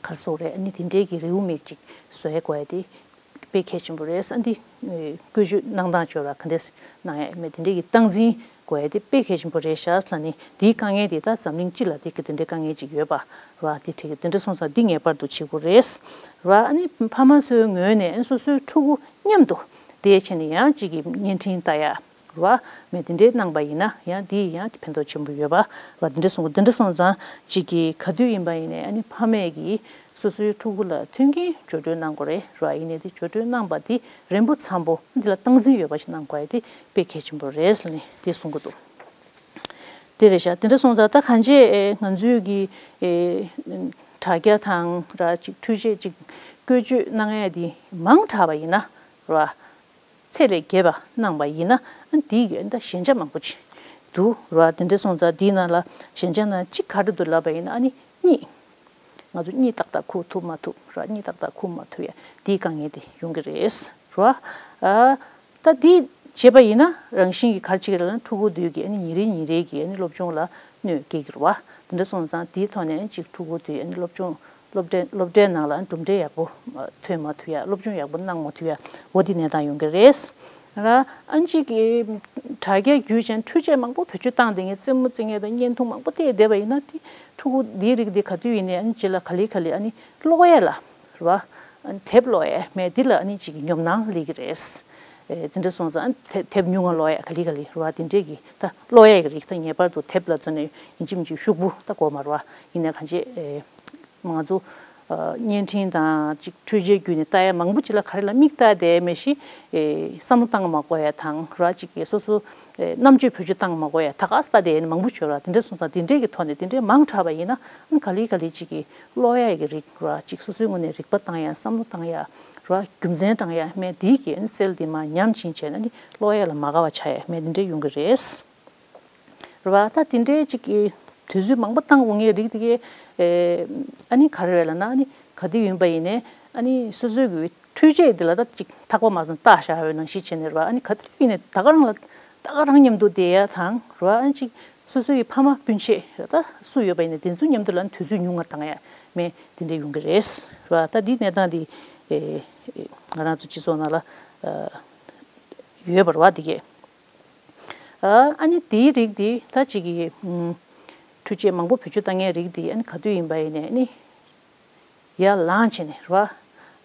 ག་རེ་ཟེར་དགོས་རེད། ཨ་ནི་དེ་འདྲའི་གི་རེའུ་མིག་ཅིག་བཟོ་ཡ་དགོས་ཡ་དེ་དཔེ་གལ་ཆེན་པོ་རེད། ཨ་འདི་ཨེ་བཀོལ་སྤྱོད་གནང་སྟངས་བྱས་ར་ག་འདྲས་གནང་ཡ་མེད་དེ་འདྲའི་གི་སྟངས་འཛིན་དགོས་ཡ་དེ་དཔེ་གལ་ཆེན་པོ་རེད་ཤག་ལབ་ནི། དེའི་དཀའ་ངལ་དེ་ད་འཛམ་གླིང་སྤྱི་ལ་དེ་གི་དེ་འདྲའི་དཀའ་ངལ་ཅིག་ཡོད་པ་ར། དེ་འདྲའི་དེ་འདྲ་སོང་ཙང་འདི་ངེས་པར་དུ་བྱེད་དགོས་རེད་ར། ཨ་ནི་ཕ་མ་ཚོའི་ངོས་ནས་ཨ་ནི་སོ་སོའི་ཕྲུ་གུ་མཉམ་དུ་བསྡད་བྱས་ནས་ཡང་གཅིག་གི་བརྙན་འཕྲིན་ལྟ་ཡ་ར་མེད་དེ་འདྲའི་གནང་པ་ཡིན་ན་ཡང་འདི་ཡང་ཕན་ཐོགས་ཆེན་པོ་ཡོད་པ་ར། དེ་འདྲ་སོང་དེ་འདྲ་སོང་ཙང་གཅིག་གི་ག་དུས་ཡིན་པ་ཡིན་ནའི་ཨ་ནི་ཕ་མས་ཀྱིས་སོ་སོའི་ཕྲུ་གུ་ལ་མཐུན་རྐྱེན་སྦྱོར་སྤྲོད་གནང་དགོས་རེད་ར། ཡིན་ནའི་དེ་སྦྱོར་སྤྲོད་གནང་པ་དེ་རན་པོ་འཚམ་པོ་འདི་ལ་སྟངས་འཛིན་ཡོད་པ་ཞིག་གནང་དགོས་ཡ་དེ་དཔེ་གལ་ཆེན་པོ་རེད་ལབ་ནས་དེ་གསུང་གི་འདུག་དེ་རེད་ཤག་དེ་འདྲ་སོང་ཙང་ད་གང་ཅི་ཨེ་ང་ཚོའི་གི་ཨེ་དྲ་རྒྱ་དང་ར་ཅིག་འཕྲུལ་ཆས་ཅིག་བཀོལ་སྤྱོད་གནང་ཡ་དེ་མང་དྲགས་པ་ཡིན་ན་ར། ཚད་ལས་བརྒལ་བ་གནང་བ་ཡིན་ན་ཨ་ནི་དེའི་གི་ཨ་ནི་ད་ཞན་ཆ་མང་པོ་ཅིག་འདུག་ར། དེ་འདྲ་སོང་ཙང་དེའི་ནང་ལ་ཞན་ཆ་ནང་གཅིག་ག་རེ་འདུག་ལབ་པ་ཡིན་ན་ཨ་ནི་གཉིད། ང་ཚོ་གཉིད་ཏག་ཏག་ཁུག་ཐུབ་མ་ཐུབ་ར། གཉིད་ཏག་ཏག་ཁུག་མ་ཐུབ་ཡ་དེའི་དཀའ་ངལ་དེ་ཡོང་གི་རེད་ར། ཨ་ད་དེ་བྱས་པ་ཡིན་ན་རང་བཞིན་གྱིས་ག་རེ་བྱེད་ཀྱི་རེད་ལབ་ན་ཕྲུ་གུ་དེའི་གི་ཨ་ནི་ཉིན་རེ་ཉིན་རེའི་གི་ཨ་ནི་སློབ་སྦྱོང་ལ་གནོད་སྐྱེལ་གྱི་རེད་བ། དེ་འདྲ་སོང་ཙང་དེའི་ཐོག་ནས་ཨ་ནི་གཅིག་ཕྲུ་གུ་དེའི་ཨ་ནི་སློབ་སྦྱོང་སློབ་གྲྭའི་སློབ་གྲྭའི་ནང་ལ་གྲུབ་འབྲས་ཡག་པོ་ཐོན་མ་ཐུབ་ཡ། སློབ་སྦྱོང་ཡག་པོ་གནང་མ་ཐུབ་ཡ། འོ་དེ་གནས་སྟངས་ཡོང་གི་རེད། ར་ཨ་ཅིག་གི་དྲ་རྒྱ་བརྒྱུད་ཅན་འཕྲུལ་ཆས་མང་པོ་བེད་སྤྱོད་བཏང་བསྡད་མཁན་རྩེད་མོ་རྩེ་མཁན་དང་བརྙན་ཐུང་མང་པོ་བལྟས་བསྡད་པ་ཡིན་ན་དེ་ཕྲུ་གུ་འདིའི་རིགས་འདི་ག་དུས་ཡིན་ནའི་ཨ་ནི་རྗེས་ལ་ག་ལེ་ག་ལེ་ཨ་ནི་ཀློག་ཡས་ལ་རེད་བ། ཨ་ནི་དེབ་ཀློག་ཡས་མེད་འདི་ལ་ཨ་ནི་ཅིག་གི་ཉོབ་སྣང་སླེབས་ཀྱི་རེད། ཨེ་དེ་འདྲ་སོང་ཙང་ཨ་ནི་དེ་དེབ་ཉུང་ང་ཀློག་ཡས་ག་ལེ་ག་ལེ་རེད་བ། དེ་འདྲས་ཀྱི་ད་ཀློག་ཡས་ཀྱི་རིགས་ད་ངེས་པར་དུ་དེབ་ལ་བརྩོན་ནས་ཡིན་གཅིག་མིན་གཅིག་ཤོག་བུ་ད་དགོས་མ་རེད་བ། ཡིན་ནའི་གང་ཅི་ཨེ། ང་ཚོ་ཨ་བརྙན་འཕྲིན་དང་ཅིག་འཕྲུལ་ཆས་བརྒྱུད་ནས་ལྟ་ཡ་མང་པོ་ཅིག་ལ་ག་རེ་ལ་མིག་ལྟ་བསྡད་མེད་ཤི། ཨེ་བསམ་བློ་བཏང་མ་དགོས་ཡ་དང་ར་ཅིག་གི་སོ་སོ་ཨེ་རྣམ་དཔྱོད་བེད་སྤྱོད་བཏང་མ་དགོས་ཡ་ད་ག་ས་ལྟ་བསྡད་ཡ་ནི་མང་པོ་ཅིག་ཡོད་ར། དེ་འདྲ་སོང་ཙང་དེ་འདྲས་ཀྱི་ཐོག་ནས་དེ་འདྲས་མང་དྲགས་པ་ཡིན་ན་ཨ་ག་ལེ་ག་ལེ་ཅིག་གི་ཀློག་ཡ་གི་རིགས་ར་ཅིག་སོ་སོའི་ངོས་ནས་རིག་པ་བཏང་ཡ་བསམ་བློ་བཏང་ཡ་ར་རྒྱུ་མཚན་དྲངས་ཡ་མེད་འདི་གི་ཨ་ནི་རྩལ་འདི་མ་ཉམས་ཕྱིན་བྱས་ན་ནི་ཀློག་ཡ་ལ་མ་དགའ་བ་ཆགས་ཡ་མེད་དེ་འདྲས་ཡོང་གི་རེད། རེད་བ། ད་དེ་འདྲའི་ཅིག་གི་དུས་ཚོད་མང་པོ་བཏང་དགོས་ངེས་རིགས་དེ་གའི་ཨེ་ཨ་ནི་ག་རེ་རེད་ལབ་ན་ཨ་ནི་ག་དུས་ཡིན་པ་ཡིན་ནའི་ཨ་ནི་སོ་སོའི་གི་འཕྲུལ་ཆས་འདི་ལ་ད་ཅིག་ཐག་པ་མ་བཟུང་བཏགས་བཞག་ཡོད་ནང་བཞིན་བྱས་ནས་རེད་བ། ཨ་ནི་ག་དུས་ཡིན་ནའི་ད་ག་རང་ལ་ད་ག་རང་མཉམ་དུ་བསྡད་ཡ་དང་རེད་བ། ཨ་ནི་ཅིག་སོ་སོའི་གི་ཕ་མ་སྤུན་མཆེད་ད་སུ་ཡོད་པ་ཡིན་ནའི་དེ་ཚོ་མཉམ་དུ་ལ་ཨ་ནི་དུས་ཚོད་ཉུང་ང་བཏང་ཡ་མེད་དེ་འདྲ་ཡོང་གི་རེད་རེད་བ། ད་འདི་གནས་སྟངས་འདི་ཨེ་ང་རང་ཚོ་སྤྱི་ཚོགས་ནང་ལ་ཨ་ཡོད་པ་རེད་བ་དེ་གས། ཨ་ཨ་ནི་དེའི་རིགས་དེ་ད་ཅིག་གི་ཨུམ་འཕྲུལ་ཆས་མང་པོ་བེད་སྤྱོད་བཏང་མཁན་རིགས་དེ་ཨ་ནི་ག་དུས་ཡིན་པ་ཡིན་ནའི་ཨ་ནི་ཡར་ལངས་བྱས་ནས་རེད་བ།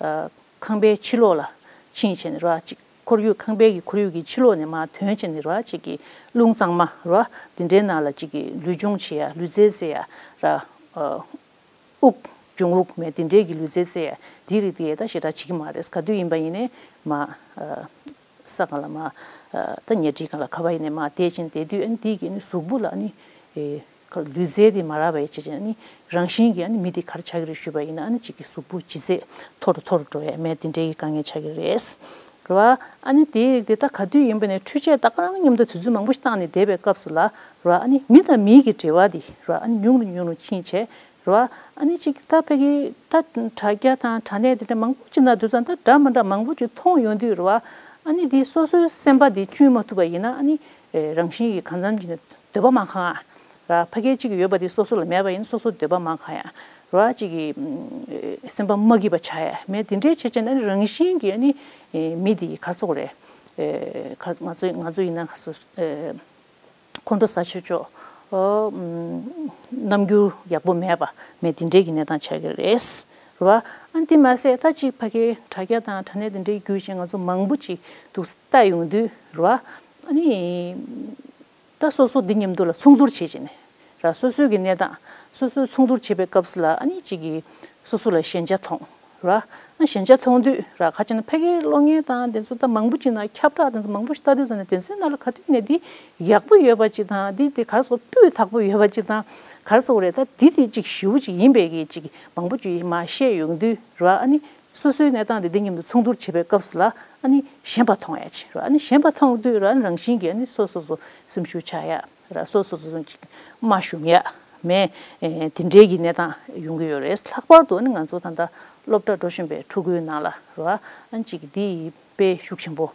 ཨ་ཁང་པའི་ཕྱི་ལོགས་ལ་ཕྱིན་བྱས་ནས་རེད་བ། ཅིག་ཁོར་ཡུག་ཁང་པའི་གི་ཁོར་ཡུག་གི་ཕྱི་ལོགས་ནས་མར་ཐོན་བྱས་ནས་རེད་བ། ཅིག་གི་རླུང་གཙང་མ་རེད་བ་དེ་འདྲའི་ནང་ལ་ཅིག་གི་ལུས་སྦྱོང་བྱེད་ཡ་ལུས་རྩལ་རྩེ་ཡ་ར་ཨ། དབུགས་འབྱུང་དབུགས་མེད་དེ་འདྲའི་གི་ལུས་རྩལ་རྩེ་ཡ་དེའི་རིགས་དེ་ད་ཞེ་དྲག་བྱེད་ཀྱི་མ་རེད། ག་དུས་ཡིན་པ་ཡིན་ནའི་མ་ཨ་ས་སྒང་ལ་མ་ཨ་ད་ཉལ་ཁྲིའི་སྒང་ལ་ག་པར་ཡིན་ནའི་མ་བསྡད་ཅིང་བསྡད་དུས་ཨ་ནི་དེའི་གི་ཨ་ནི་གཟུགས་པོ་ལ་ཨ་ནི་ཨེ་ལུས་རྩལ་དེ་མ་རག་པ་ཡིན་ཅེས་ཨ་ནི་རང་བཞིན་གྱི་ཨ་ནི་མི་དེ་ག་རེ་ཆགས་ཀྱི་རེད་ཞུས་པ་ཡིན་ན་ཨ་ནི་གཅིག་གི་གཟུགས་པོ་ལྗིད་ཚད་མཐོ་རུ་མཐོ་རུ་འགྲོ་ཡ་མེད་དེ་འདྲའི་གི་དཀའ་ངལ་ཆགས་ཀྱི་རེད། རེད་བ། ཨ་ནི་དེའི་རིགས་དེ་ད་ག་དུས་ཡིན་པ་ནས་འཕྲུལ་ཆས་ད་ག་རང་མཉམ་དུ་དུས་ཚོད་མང་པོ་ཞིག་བཏང་ནས་བསྡད་པའི་སྐབས་སུ་ལ་རེད་བ། ཨ་ནི་མི་དང་མི་གི་འབྲེལ་བ་དེ་རེད་བ། ཨ་ནི་ཉུང་རུ་ཉུང་རུ་ཕྱིན་བྱས་རེད་བ། ཨ་ནི་གཅིག་ད་ཕ་གི་ད་དྲ་རྒྱ་དང་དྲ་གནས་དེ་འདྲ་མང་པོ་ཅིག་ན་དུས་ཙང་ད་འདྲ་མི་འདྲ་མང་པོ་ཅིག་མཐོང་ཡོང་དུས་རེད་བ། ཨ་ནི་དེ་སོ་སོའི་སེམས་པ་དེ་བཅུན་མ་ཐུབ་པ་ཡིན་ན་ཨ་ནི་རང་བཞིན་གྱིས་གང་འཚམ་ཅིག་ནས་འདོད་པ་མ་ཁེངས་ཡ། ར་ཕ་གི་གཅིག་ཡོད་པ་དེ་སོ་སོ་ལ་མེད་པ་ཡིན་ན་སོ་སོ་འདོད་པ་མ་ཁེངས་ཡ། ར་གཅིག་གི་སེམས་པ་མ་སྐྱིད་པ་ཆགས་ཡ་མེད་དེ་འདྲའི་བྱས་བྱས་ན་ཨ་ནི་རང་བཞིན་གྱིས་ཨ་ནི་མི་དེ་ག་རེ་ཟེར་དགོས་རེད། ཨེ་ག་ང་ཚོ་ང་ཚོ་ཡིན་ན་ག་ཚོད་ཨེ་ཁོང་ཁྲོ་ཟ་ཆོག་ཆོག་ ཨོ། ཨམ། རྣམ་འགྱུར་ཡག་པོ་མེད་པ་མེད་དེ་འདྲའི་གི་གནས་སྟངས་ཆགས་ཀྱི་རེད། རེད་བ། ཨ་ནི་དེ་མ་ཟད་ད་ཅིག་ཕ་གིའི་དྲ་རྒྱ་དང་དྲ་གནས་དེ་འདྲའི་བརྒྱུད་བྱས་ང་ཚོ་མང་པོ་ཅིག་འདུག་ལྟ་ཡོང་དུས་རེད་བ། ཨ་ནི། ད་སོ་སོ་འདི་མཉམ་དུ་ལ་མཚུངས་བསྡུར་བྱེད་བྱས་ནས་ར། སོ་སོའི་གི་གནས་སྟངས་སོ་སོས་མཚུངས་བསྡུར་བྱེད་པའི་སྐབས་སུ་ལ་ཨ་ནི་གཅིག་གིས་སོ་སོ་ལ་ཞན་ཆ་མཐོང་ར། ཨ་ཞན་ཆ་མཐོང་དུས་ར། ཁ་ཅིག་ན་ཕ་གིའི་གློག་བརྙན་དང་དེ་ཚོ་ད་མང་པོ་ཅིག་ན་ཁྱབ་བསྒྲགས་དེ་ཚོ་མང་པོ་ཞིག་ལྟ་དུས་ཙམ་ནས་དེ་ཚོའི་ནང་ལ་ག་དུས་ནས་འདི་ཡག་པོ་ཡོད་པ་ཅིག་དང་འདི་དེ་ག་རེ་ཟེར་སྤུས་དག་པོ་ཡོད་པ་ཅིག་དང་ག་རེ་ཟེར་དགོས་རེད། ད་འདི་དེ་ཅིག་ཞེ་པོ་ཅིག་ཡིན་པའི་གི་ཅིག་མང་པོ་ཅིག་མར་བཤད་ཡོང་དུས་ར། ཨ་ནི། སོ་སོའི་གནས་སྟངས་དེ་འདི་མཉམ་དུ་མཚུངས་བསྡུར་བྱེད་པའི་སྐབས་སུ་ལ་ཨ་ནི་ཞན་པ་མཐོང་ཡ་ཅིག་ར། ཨ་ནི་ཞན་པ་མཐོང་དུས་ར། ཨ་ནི་རང་བཞིན་གྱིས་ཨ་ནི་སོ་སོ་སོ་སེམས་ཤུགས་ཆག་ཡ་ར། སོ་སོ་སོ་ཅིག་མ་ཞུམ་ཡ་མེད། ཨེ། དེ་འདྲའི་གི་གནས་སྟངས་ཡོང་གི་ཡོད་རེད། ལྷག་པར་དུ་ཨ་ནི་ང་ཚོ་ད་ལྟ་སློབ་གྲྭ་འགྲོ་བཞིན་པའི་ཕྲུ་གུའི་ནང་ལ་ར། ཨ་ནི་ཅིག་འདི་དཔེ་ཤུགས་ཆེན་པོ་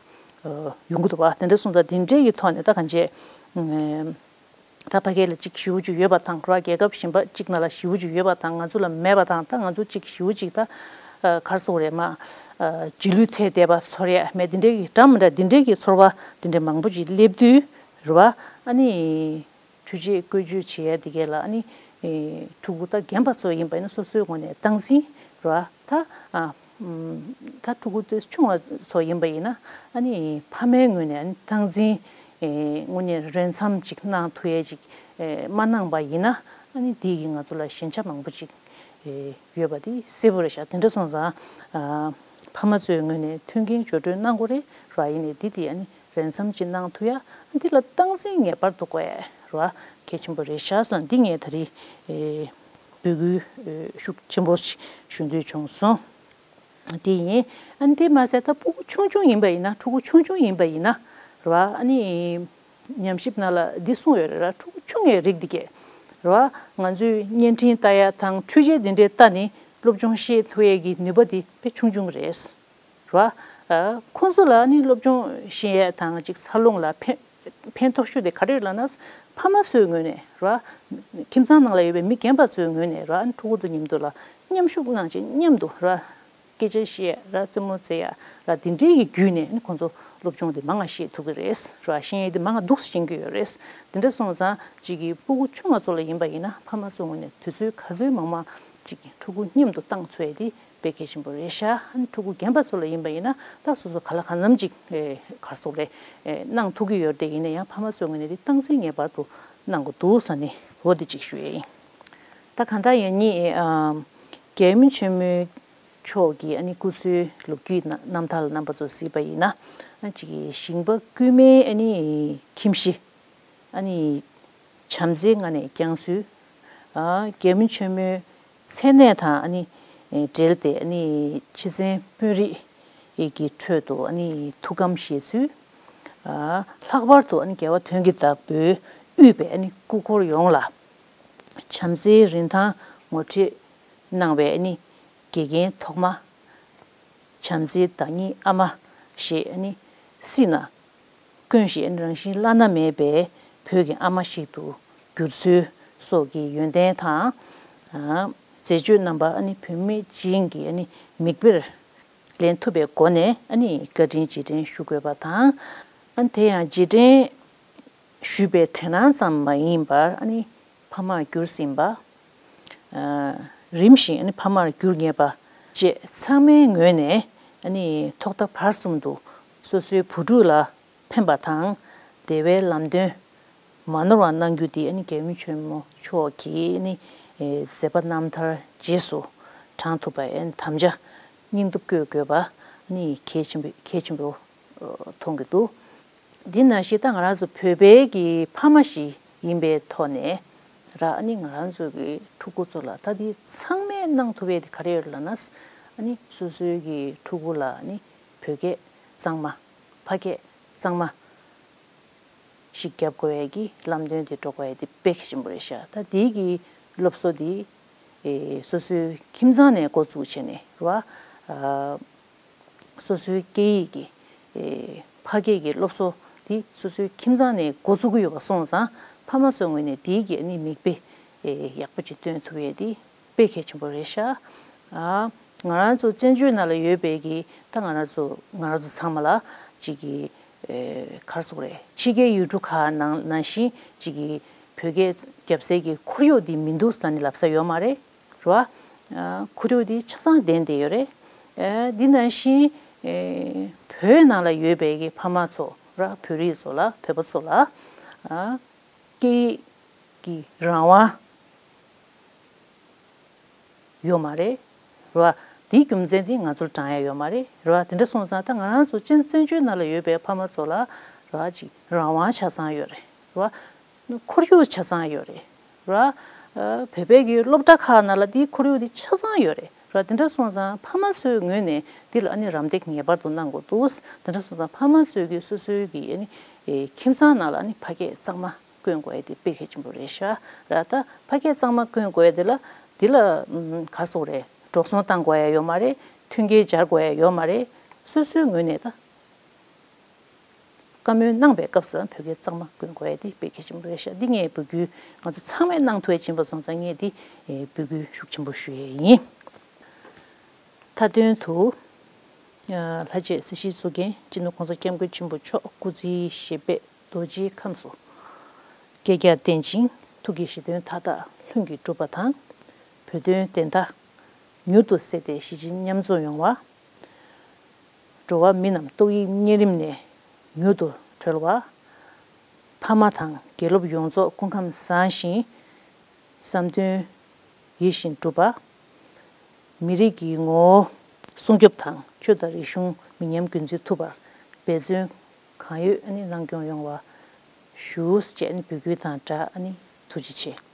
ཡོང་གི་འདུག་བ། དེ་འདྲ་སོང་ཙང་དེ་འདྲའི་གི་ཐོག་ནས་ད་གང་བྱས། ད་ཕ་གི་ལ་ཅིག་ཞེ་པོ་ཅིག་ཡོད་པ་དང་ར། རྒྱལ་ཁབ་གཞན་པ་ཅིག་ནང་ལ་ཞེ་པོ་ཅིག་ཡོད་པ་དང་ང་ཚོ་ལ་མེད་པ་དང་། ད་ང་ཚོ་ཅིག་ཞེ་པོ་ཅིག་ད་ག་རེ་ཟེར་དགོས་རེད། མ་རྗེས་ལུས་ཐེབས་བསྡད་པ་ཚོར་ཡ་མེད། དེ་འདྲའི་གི་འདྲ་མི་འདྲ་དེ་འདྲའི་གི་ཚོར་བ་དེ་འདྲའི་མང་པོ་ཅིག་སླེབས་དུས་རེད་བ། ཨ་ནི་འཕྲུལ་ཆས་བཀོལ་སྤྱོད་བྱེད་ཡ་དེ་གས་ལ་ཨ་ནི་ཕྲུ་གུ་ད་རྒན་པ་ཚོ་ཡིན་པ་ཡིན་ན་སོ་སོའི་ངོས་ནས་སྟངས་འཛིན་རེད་བ། ད་ཨ། ད་ཕྲུ་གུ་དེ་ཆུང་བ་ཚོ་ཡིན་པ་ཡིན་ན་ཨ་ནི་ཕ་མའི་ངོས་ནས་ཨ་ནི་སྟངས་འཛིན། ཨེ། དངོས་གནས་རན་འཚམ་ཅིག་གནང་ཐུབ་ཡས་ཅིག་ཨེ། མ་གནང་པ་ཡིན་ན་ཨ་ནི་དེ་གིས་ང་ཚོ་ལ་ཞན་ཆ་མང་པོ་ཅིག་ཨེ། ཡོད་པ་དེ་གསལ་པོ་རེད་ཤག་དེ་འདྲ་སོང་ཙང་ཨ། ཕ་མ་ཚོའི་ངོས་ནས་མཐུན་རྐྱེན་སྦྱོར་སྤྲོད་གནང་དགོས་རེད་ར། ཡིན་ནའི་དེ་དེ་ཨ་ནི་རན་འཚམ་ཅིག་གནང་ཐུབ་ཡ། ཨ། འདི་ལ་སྟངས་འཛིན་ངེས་པར་དུ་དགོས་ཡ་ར། གལ་ཆེན་པོ་རེད་ཤག་བསམ། འདི་ངས་ད་རེས་ཨེ། འབོད་སྐུལ་ཨེ། ཤུགས་ཆེན་པོ་ཞིག་ཞུ་འདོད་བྱུང་སོང་། དེ་ཡིན། ཨ་ནི་དེ་མ་ཟད་ད་སྤུ་གུ་ཆུང་ཆུང་ཡིན་པ་ཡིན་ན། ཕྲུ་གུ་ཆུང་ཆུང་ཡིན་པ་ཡིན་ན་རེད་བ། ཨ་ནི་ཉམས་ཞིབ་ནང་ལ་འདི་གསུངས་ཡོད་རེད་ར། ཕྲུ་གུ་ཆུང་ངའི་རིགས་འདི་གས་རེད་བ། ང་ཚོས་བརྙན་འཕྲིན་ལྟ་ཡ་དང་འཕྲུལ་ཆས་འདི་འདྲའི་ལྟ་ནས་སློབ་སྦྱོང་ཤེས་ཐུབ་ཡས་ཀྱི་ནུས་པ་འདི་དཔེ་ཆུང་ཆུང་རེད་རེད་བ། ཨ། ཁོང་ཚོ་ལ་ཨ་ནི་སློབ་སྦྱོང་ཤེས་ཡས་དང་ཅིག་འཚར་ལོངས་ལ་ཕན་ཕན་ཐོགས་ཤོས་དེ་ག་རེ་རེད་ལབ་ན། ཕ་མ་ཚོའི་ངོས་ནས་ར། ཁྱིམ་ཚང་ནང་ལ་ཡོད་པའི་མི་རྒན་པ་ཚོའི་ངོས་ནས་ར། ཕྲུ་གུ་དང་མཉམ་དུ་ལ་མཉམ་ཞུགས་གནང་བྱས་མཉམ་དུ་ར། སྐད་ཆ་བཤད་ར། རྩེད་མོ་རྩེ་ཡ་ར། དེ་འདྲའི་གི་བརྒྱུད་ནས་ཁོང་ཚོ་སློབ་སྦྱོང་དེ་མང་ང་ཤེས་ཐུབ་ཀྱི་རེད་ར། ཤེས་ཡོན་དེ་མང་ང་འདུག་སེ་ཤེས་ཀྱི་ཡོད་རེད། དེ་འདྲ་སོང་ཙང་ཅིག་གི་སྤུ་གུ་ཆུང་བ་ཚོ་ལ་ཡིན་པ་ཡིན་ན་ཕ་མ་ཚོའི་ངོས་ནས་དུས་ཚོད་ག་ཚོད་མང་མང་ཅིག་གི་ཕྲུ་གུ་མཉམ་དུ་བཏང་ཐུབ་ཡ་དེ་དཔེ་གལ་ཆེན་པོ་རེད་ཤག་ཨ་ནི་ཕྲུ་གུ་རྒན་པ་ཚོ་ལ་ཡིན་པ་ཡིན་ན་ད་སོ་སོ་ག་ལ་གང་འཚམ་ཅིག་ཨེ། ག་རེ་ཟེར་དགོས་རེད། ཨེ། གནང་ཐུབ་ཀྱི་ཡོད་རེད་དེ། ཡིན་ན་ཡང་ཕ་མ་ཚོའི་ངོས་ནས་དེ་སྟངས་འཛིན་ངེས་པར་དུ་གནང་དགོས་འདུག་བསམ་ནས་འོ་དེ་ཅིག་ཞུ་ཡས་ཡིན། ད་གང་ལྟར་ཡང་ཉིད་ཨ། རྒྱལ་མོ་ཆེན་མོ་མཆོག་གི་ཨ་ནི་སྐུ་ཚེའི་ལོ་རྒྱུས་ན་རྣམ་ཐར་ལ་རྣམ་པ་ཚོ་གཟིགས་པ་ཡིན་ན། ཨ། ཅིག་གི་ཞིང་པ་རྐུན་མའི་ཨ་ནི་ཁྱིམ་གཞི། ཨ་ནི་བྱམས་བརྩེའི་ངང་ནས་བསྐྱངས་ཚུལ། ཨ། རྒྱལ་མོ་ཆེན་མོའི་མཚན་གནས་དང་ཨ་ནི་འབྲེལ་ཏེ་ཨ་ནི་ཕྱི་མཚན་དཔོན་རིགས་ཀྱི་ཁྲོད་དུ་ཨ་ནི་ཐུགས་ཁམས་བཞེས་ཚུལ། ཨ། ལྷག་པར་དུ་ཨ་ནི་རྒྱལ་བ་དོན་གྱི་བདག་པོས་དབུས་པའི་ཨ་ནི་སྐུ་འཁོར་ཡོངས་ལ་བྱམས་བརྩེའི་རིན་ཐང་ངོ་སྤྲོད་གནང་བའི་ཨ་ནི་དགེ་རྒན་ཐོག་མ། བྱམས་བརྩེའི་བདག་ཉིད་ཨ་མ་ཞེས་ཨ་ནི་སྲིད་ན་དཀོན་ཞེས་ཨ་ནི་རང་བཞིན་བླ་ན་མེད་པའི་བོད་ཀྱི་ཨ་མ་ཞིག་ཏུ་གྱུར་ཚུལ་སོགས་ཀྱི་ཡོན་ཏན་དང་། ཨ། མཛད་སྤྱོད་རྣམ་པ་ཨ་ནི་བུད་མེད་སྦྱིན་གྱི་ཨ་ནི་མིག་དཔེར་ལེན་ཐུབ་པའི་སྒོ་ནས་ཨ་ནི་བཀའ་དྲིན་རྗེས་དྲན་ཞུ་དགོས་པ་དང་། ཨ་ནི་དེ་ཡང་རྗེས་དྲན་ཞུས་པའི་དྲན་སྣང་ཙམ་མ་ཡིན་པར་ཨ་ནི་ཕ་མར་གྱུར་ཟིན་པ། ཨ། རིམ་བཞིན་ཨ་ནི་ཕ་མར་གྱུར་ངེས་པ་བཅས་ཚང་མའི་ངོས་ནས་ཨ་ནི་ཐོག་མཐའ་བར་གསུམ་དུ་སོ་སོའི་བུ་ཕྲུག་ལ་ཕན་པ་དང་བདེ་བའི་ལམ་སྟོན་མ་ནོར་བ་གནང་རྒྱུ་དེ་ཨ་ནི་རྒྱལ་མོ་ཆེན་མོ་མཆོག་གི་ཨ་ནི་མཛད་པ་རྣམ་ཐར་རྗེས་སུ་འབྲང་ཐུབ་པའི་ཨ་ནི་དམ་བཅའ་སྙིང་སྟོབས་བསྐྱེད་དགོས་པ་ཨ་ནི་གལ་ཆེན་པོ་གལ་ཆེན་པོ་མཐོང་གི་འདུག་འདི་ནང་བཞིན་ད་ང་རང་ཚོ་བོད་པའི་གི་ཕ་མ་ཞིག་ཡིན་པའི་ཐོག་ནས་ར། ཨ་ནི་ང་རང་ཚོ་གི་ཕྲུ་གུ་ཚོ་ལ་ད་འདི་ཚང་མས་གནང་ཐུབ་ཡས་དེ་ག་རེ་ཡོད་ལབ་ན། ཨ་ནི་སོ་སོའི་གི་ཕྲུ་གུ་ལ་ཨ་ནི་བོད་སྐད་གཙང་མ། ཕ་སྐད་གཙང་མ་ཞིག་རྒྱབ་དགོས་ཡས་ཀྱི་ལམ་སྟོན་དེ་སྤྲོད་དགོས་ཡས་དེ་དཔེ་གལ་ཆེན་པོ་རེད་ཤག་ད་འདི་གི་སློབ་གསོ་འདི་ཨེ། སོ་སོའི་ཁྱིམ་ཚང་ནས་འགོ་བཙུགས་བྱས་ནས་ར། ཨ། སོ་སོའི་སྐད་ཡིག་གི་ཨེ། ཕ་སྐད་ཀྱི་སློབ་གསོ་འདི་སོ་སོའི་ཁྱིམ་ཚང་ནས་འགོ་བཙུགས་ཀྱི་ཡོད་པ་སོང་ཙང་། ཕ་མ་ཚོའི་ངོས་ནས་དེའི་གི་ཨ་ནི་མིག་དཔེ་ཨེ། ཡག་པོ་ཅིག་སྟོན་ཐུབ་ཡས་དེ་དཔེ་གལ་ཆེན་པོ་རེད་ཤག་ཨ། ང་རང་ཚོ་བཙན་བྱོལ་ནང་ལ་ཡོད་པའི་གི་ད་ང་རང་ཚོ་ང་རང་ཚོ་ཚང་མ་ལ་ཅིག་གི་ཨེ། ག་རེ་ཟེར་དགོས་རེད། ཕྱི་རྒྱལ་ཡུལ་གྲུ་ཁག་ནང་ནང་བཞིན་ཅིག་གི་ བོད་སྐད་རྒྱབ་སའི་གི་ཁོར་ཡུག་འདི་མི་འདུག་ཟེར་ནས་ལབ་ས་ཡོད་མ་རེད། རེད་བ། ཨ། ཁོར་ཡུག་འདི་ཆ་ཚང་ལྡན་བསྡད་ཡོད་རེད། ཨ། འདི་ནང་བཞིན། ཨེ། བོད་ནང་ལ་ཡོད་པའི་གི་ཕ་མ་ཚོ་ར། བོད་རིགས་ཚོ་ལ། བོད་པ་ཚོ་ལ། ཨ། སྐད་ཡིག་གི་རང་དབང་ཡོད་མ་རེད། རེད་བ། དེའི་རྒྱུ་མཚན་དེ་ང་ཚོར་དྲང་ཡ་ཡོད་མ་རེད། རེད་བ། དེ་འདྲ་སོང་ཙང་ད་ང་རང་ཚོ་བཙན་བཙན་བྱོལ་ནང་ལ་ཡོད་པའི་ཕ་མ་ཚོ་ལ། རེད་བ། ཅིག་རང་དབང་ཆ་ཚང་ཡོད་རེད། རེད་བ། ཁོར་ཡུག་ཆ་ཚང་ཡོད་རེད། རེད་བ། ཨ། བོད་པའི་གི་སློབ་གྲྭ་ཁག་ནང་ལ་དེའི་ཁོར་ཡུག་དེ་ཆ་ཚང་ཡོད་རེད། རེད་བ། དེ་འདྲ་སོང་ཙང་ཕ་མ་ཚོའི་ངོས་ནས་འདི་ལ་ཨ་ནི་རམ་འདེགས་ངེས་པར་དུ་གནང་དགོས་འདུག་དེ་འདྲ་སོང་ཙང་ཕ་མ་ཚོས་གི་སོ་སོའི་གི་ཨ་ནི། ཨེ། ཁྱིམ་ཚང་ནང་ལ་ཨ་ནི་ཕ་སྐད་གཙང་མ་བསྐྱོན་དགོས་ཡ་དེ་དཔེ་གལ་ཆེན་པོ་རེད་ཤག་ར། ད་ཕ་སྐད་གཙང་མ་བསྐྱོན་དགོས་ཡ་དེ་ལ། འདི་ལ། ཨམ། ག་རེ་ཟེར་དགོས་རེད། འགྲོ་སོང་བཏང་དགོས་ཡ་ཡོད་མ་རེད། མཐུན་རྐྱེན་སྦྱར་དགོས་ཡ་ཡོད་མ་རེད། སོ་སོའི་ངོས་ནས་ད་བཀའ་མོལ་གནང་པའི་སྐབས་སུ་བོད་སྐད་གཙང་མ་བསྐྱོན་དགོས་ཡ་དེ་དཔེ་གལ་ཆེན་པོ་རེད་ཤག་འདི་ངས་འབོད་སྐུལ་ང་ཚོ་ཚང་མས་གནང་ཐུབ་ཡ་ཡིན་པ་སོང་ཙང་ངས་འདི། ཨེ། འབོད་སྐུལ་ཤུགས་ཆེན་པོ་ཞུ་ཡ་ཡིན། མཐའ་དོན་དུ། ཨ། ལྷ་རྗེ་སྲིད་ཞིའི་གཙུག་རྒྱན་སྤྱི་ནོར་༸གོང་ས་༸སྐྱབས་མགོན་ཆེན་པོ་མཆོག་སྐུ་ཚེའི་བཞེད་དཔང་རྡོ་རྗེའི་ཁམས་སུ་བསྐྱལ་རྒྱ་བརྟན་ཅིང་། ཐུགས་ཀྱི་བཞེད་དོན་མཐའ་དག་ལྷུན་གྱིས་གྲུབ་པ་དང་། བོད་དོན་བདེན་མཐའ་མྱུར་དུ་གསལ་ཏེ་གཞིས་བྱེས་མཉམ་འཛོམས་ཡོང་བ། འགྲོ་བ་མི་རྣམས་ཏོག་དབྱིབས་གཉན་རིམས་ནས་མྱུར་དུ་གྲོལ་བ། ཕ་མ་དང་དགེ་སློབ་ཡོངས་རྫོགས་སྐུ་ཁམས་བཟང་ཞིང་། བསམ་དོན་ཡིད་བཞིན་འགྲུབ་པ། མི་རིགས་ཀྱི་ངོ་བོ་སྲུང་སྐྱོབ་དང་ཆོས་དང་རིག་གཞུང་མི་ཉམས་རྒྱུན་འཛིན་ཐུབ་པར་འབད་བརྩོན་གང་ཡོད་ཨ་ནི་གནང་སྐྱོང་ཡོང་བ་ཞུ་ཞེས་ཨ་ནི་འབོད་སྐུལ་དང་སྦྲགས་ཨ་ནི་ཐུགས་རྗེ་ཆེ།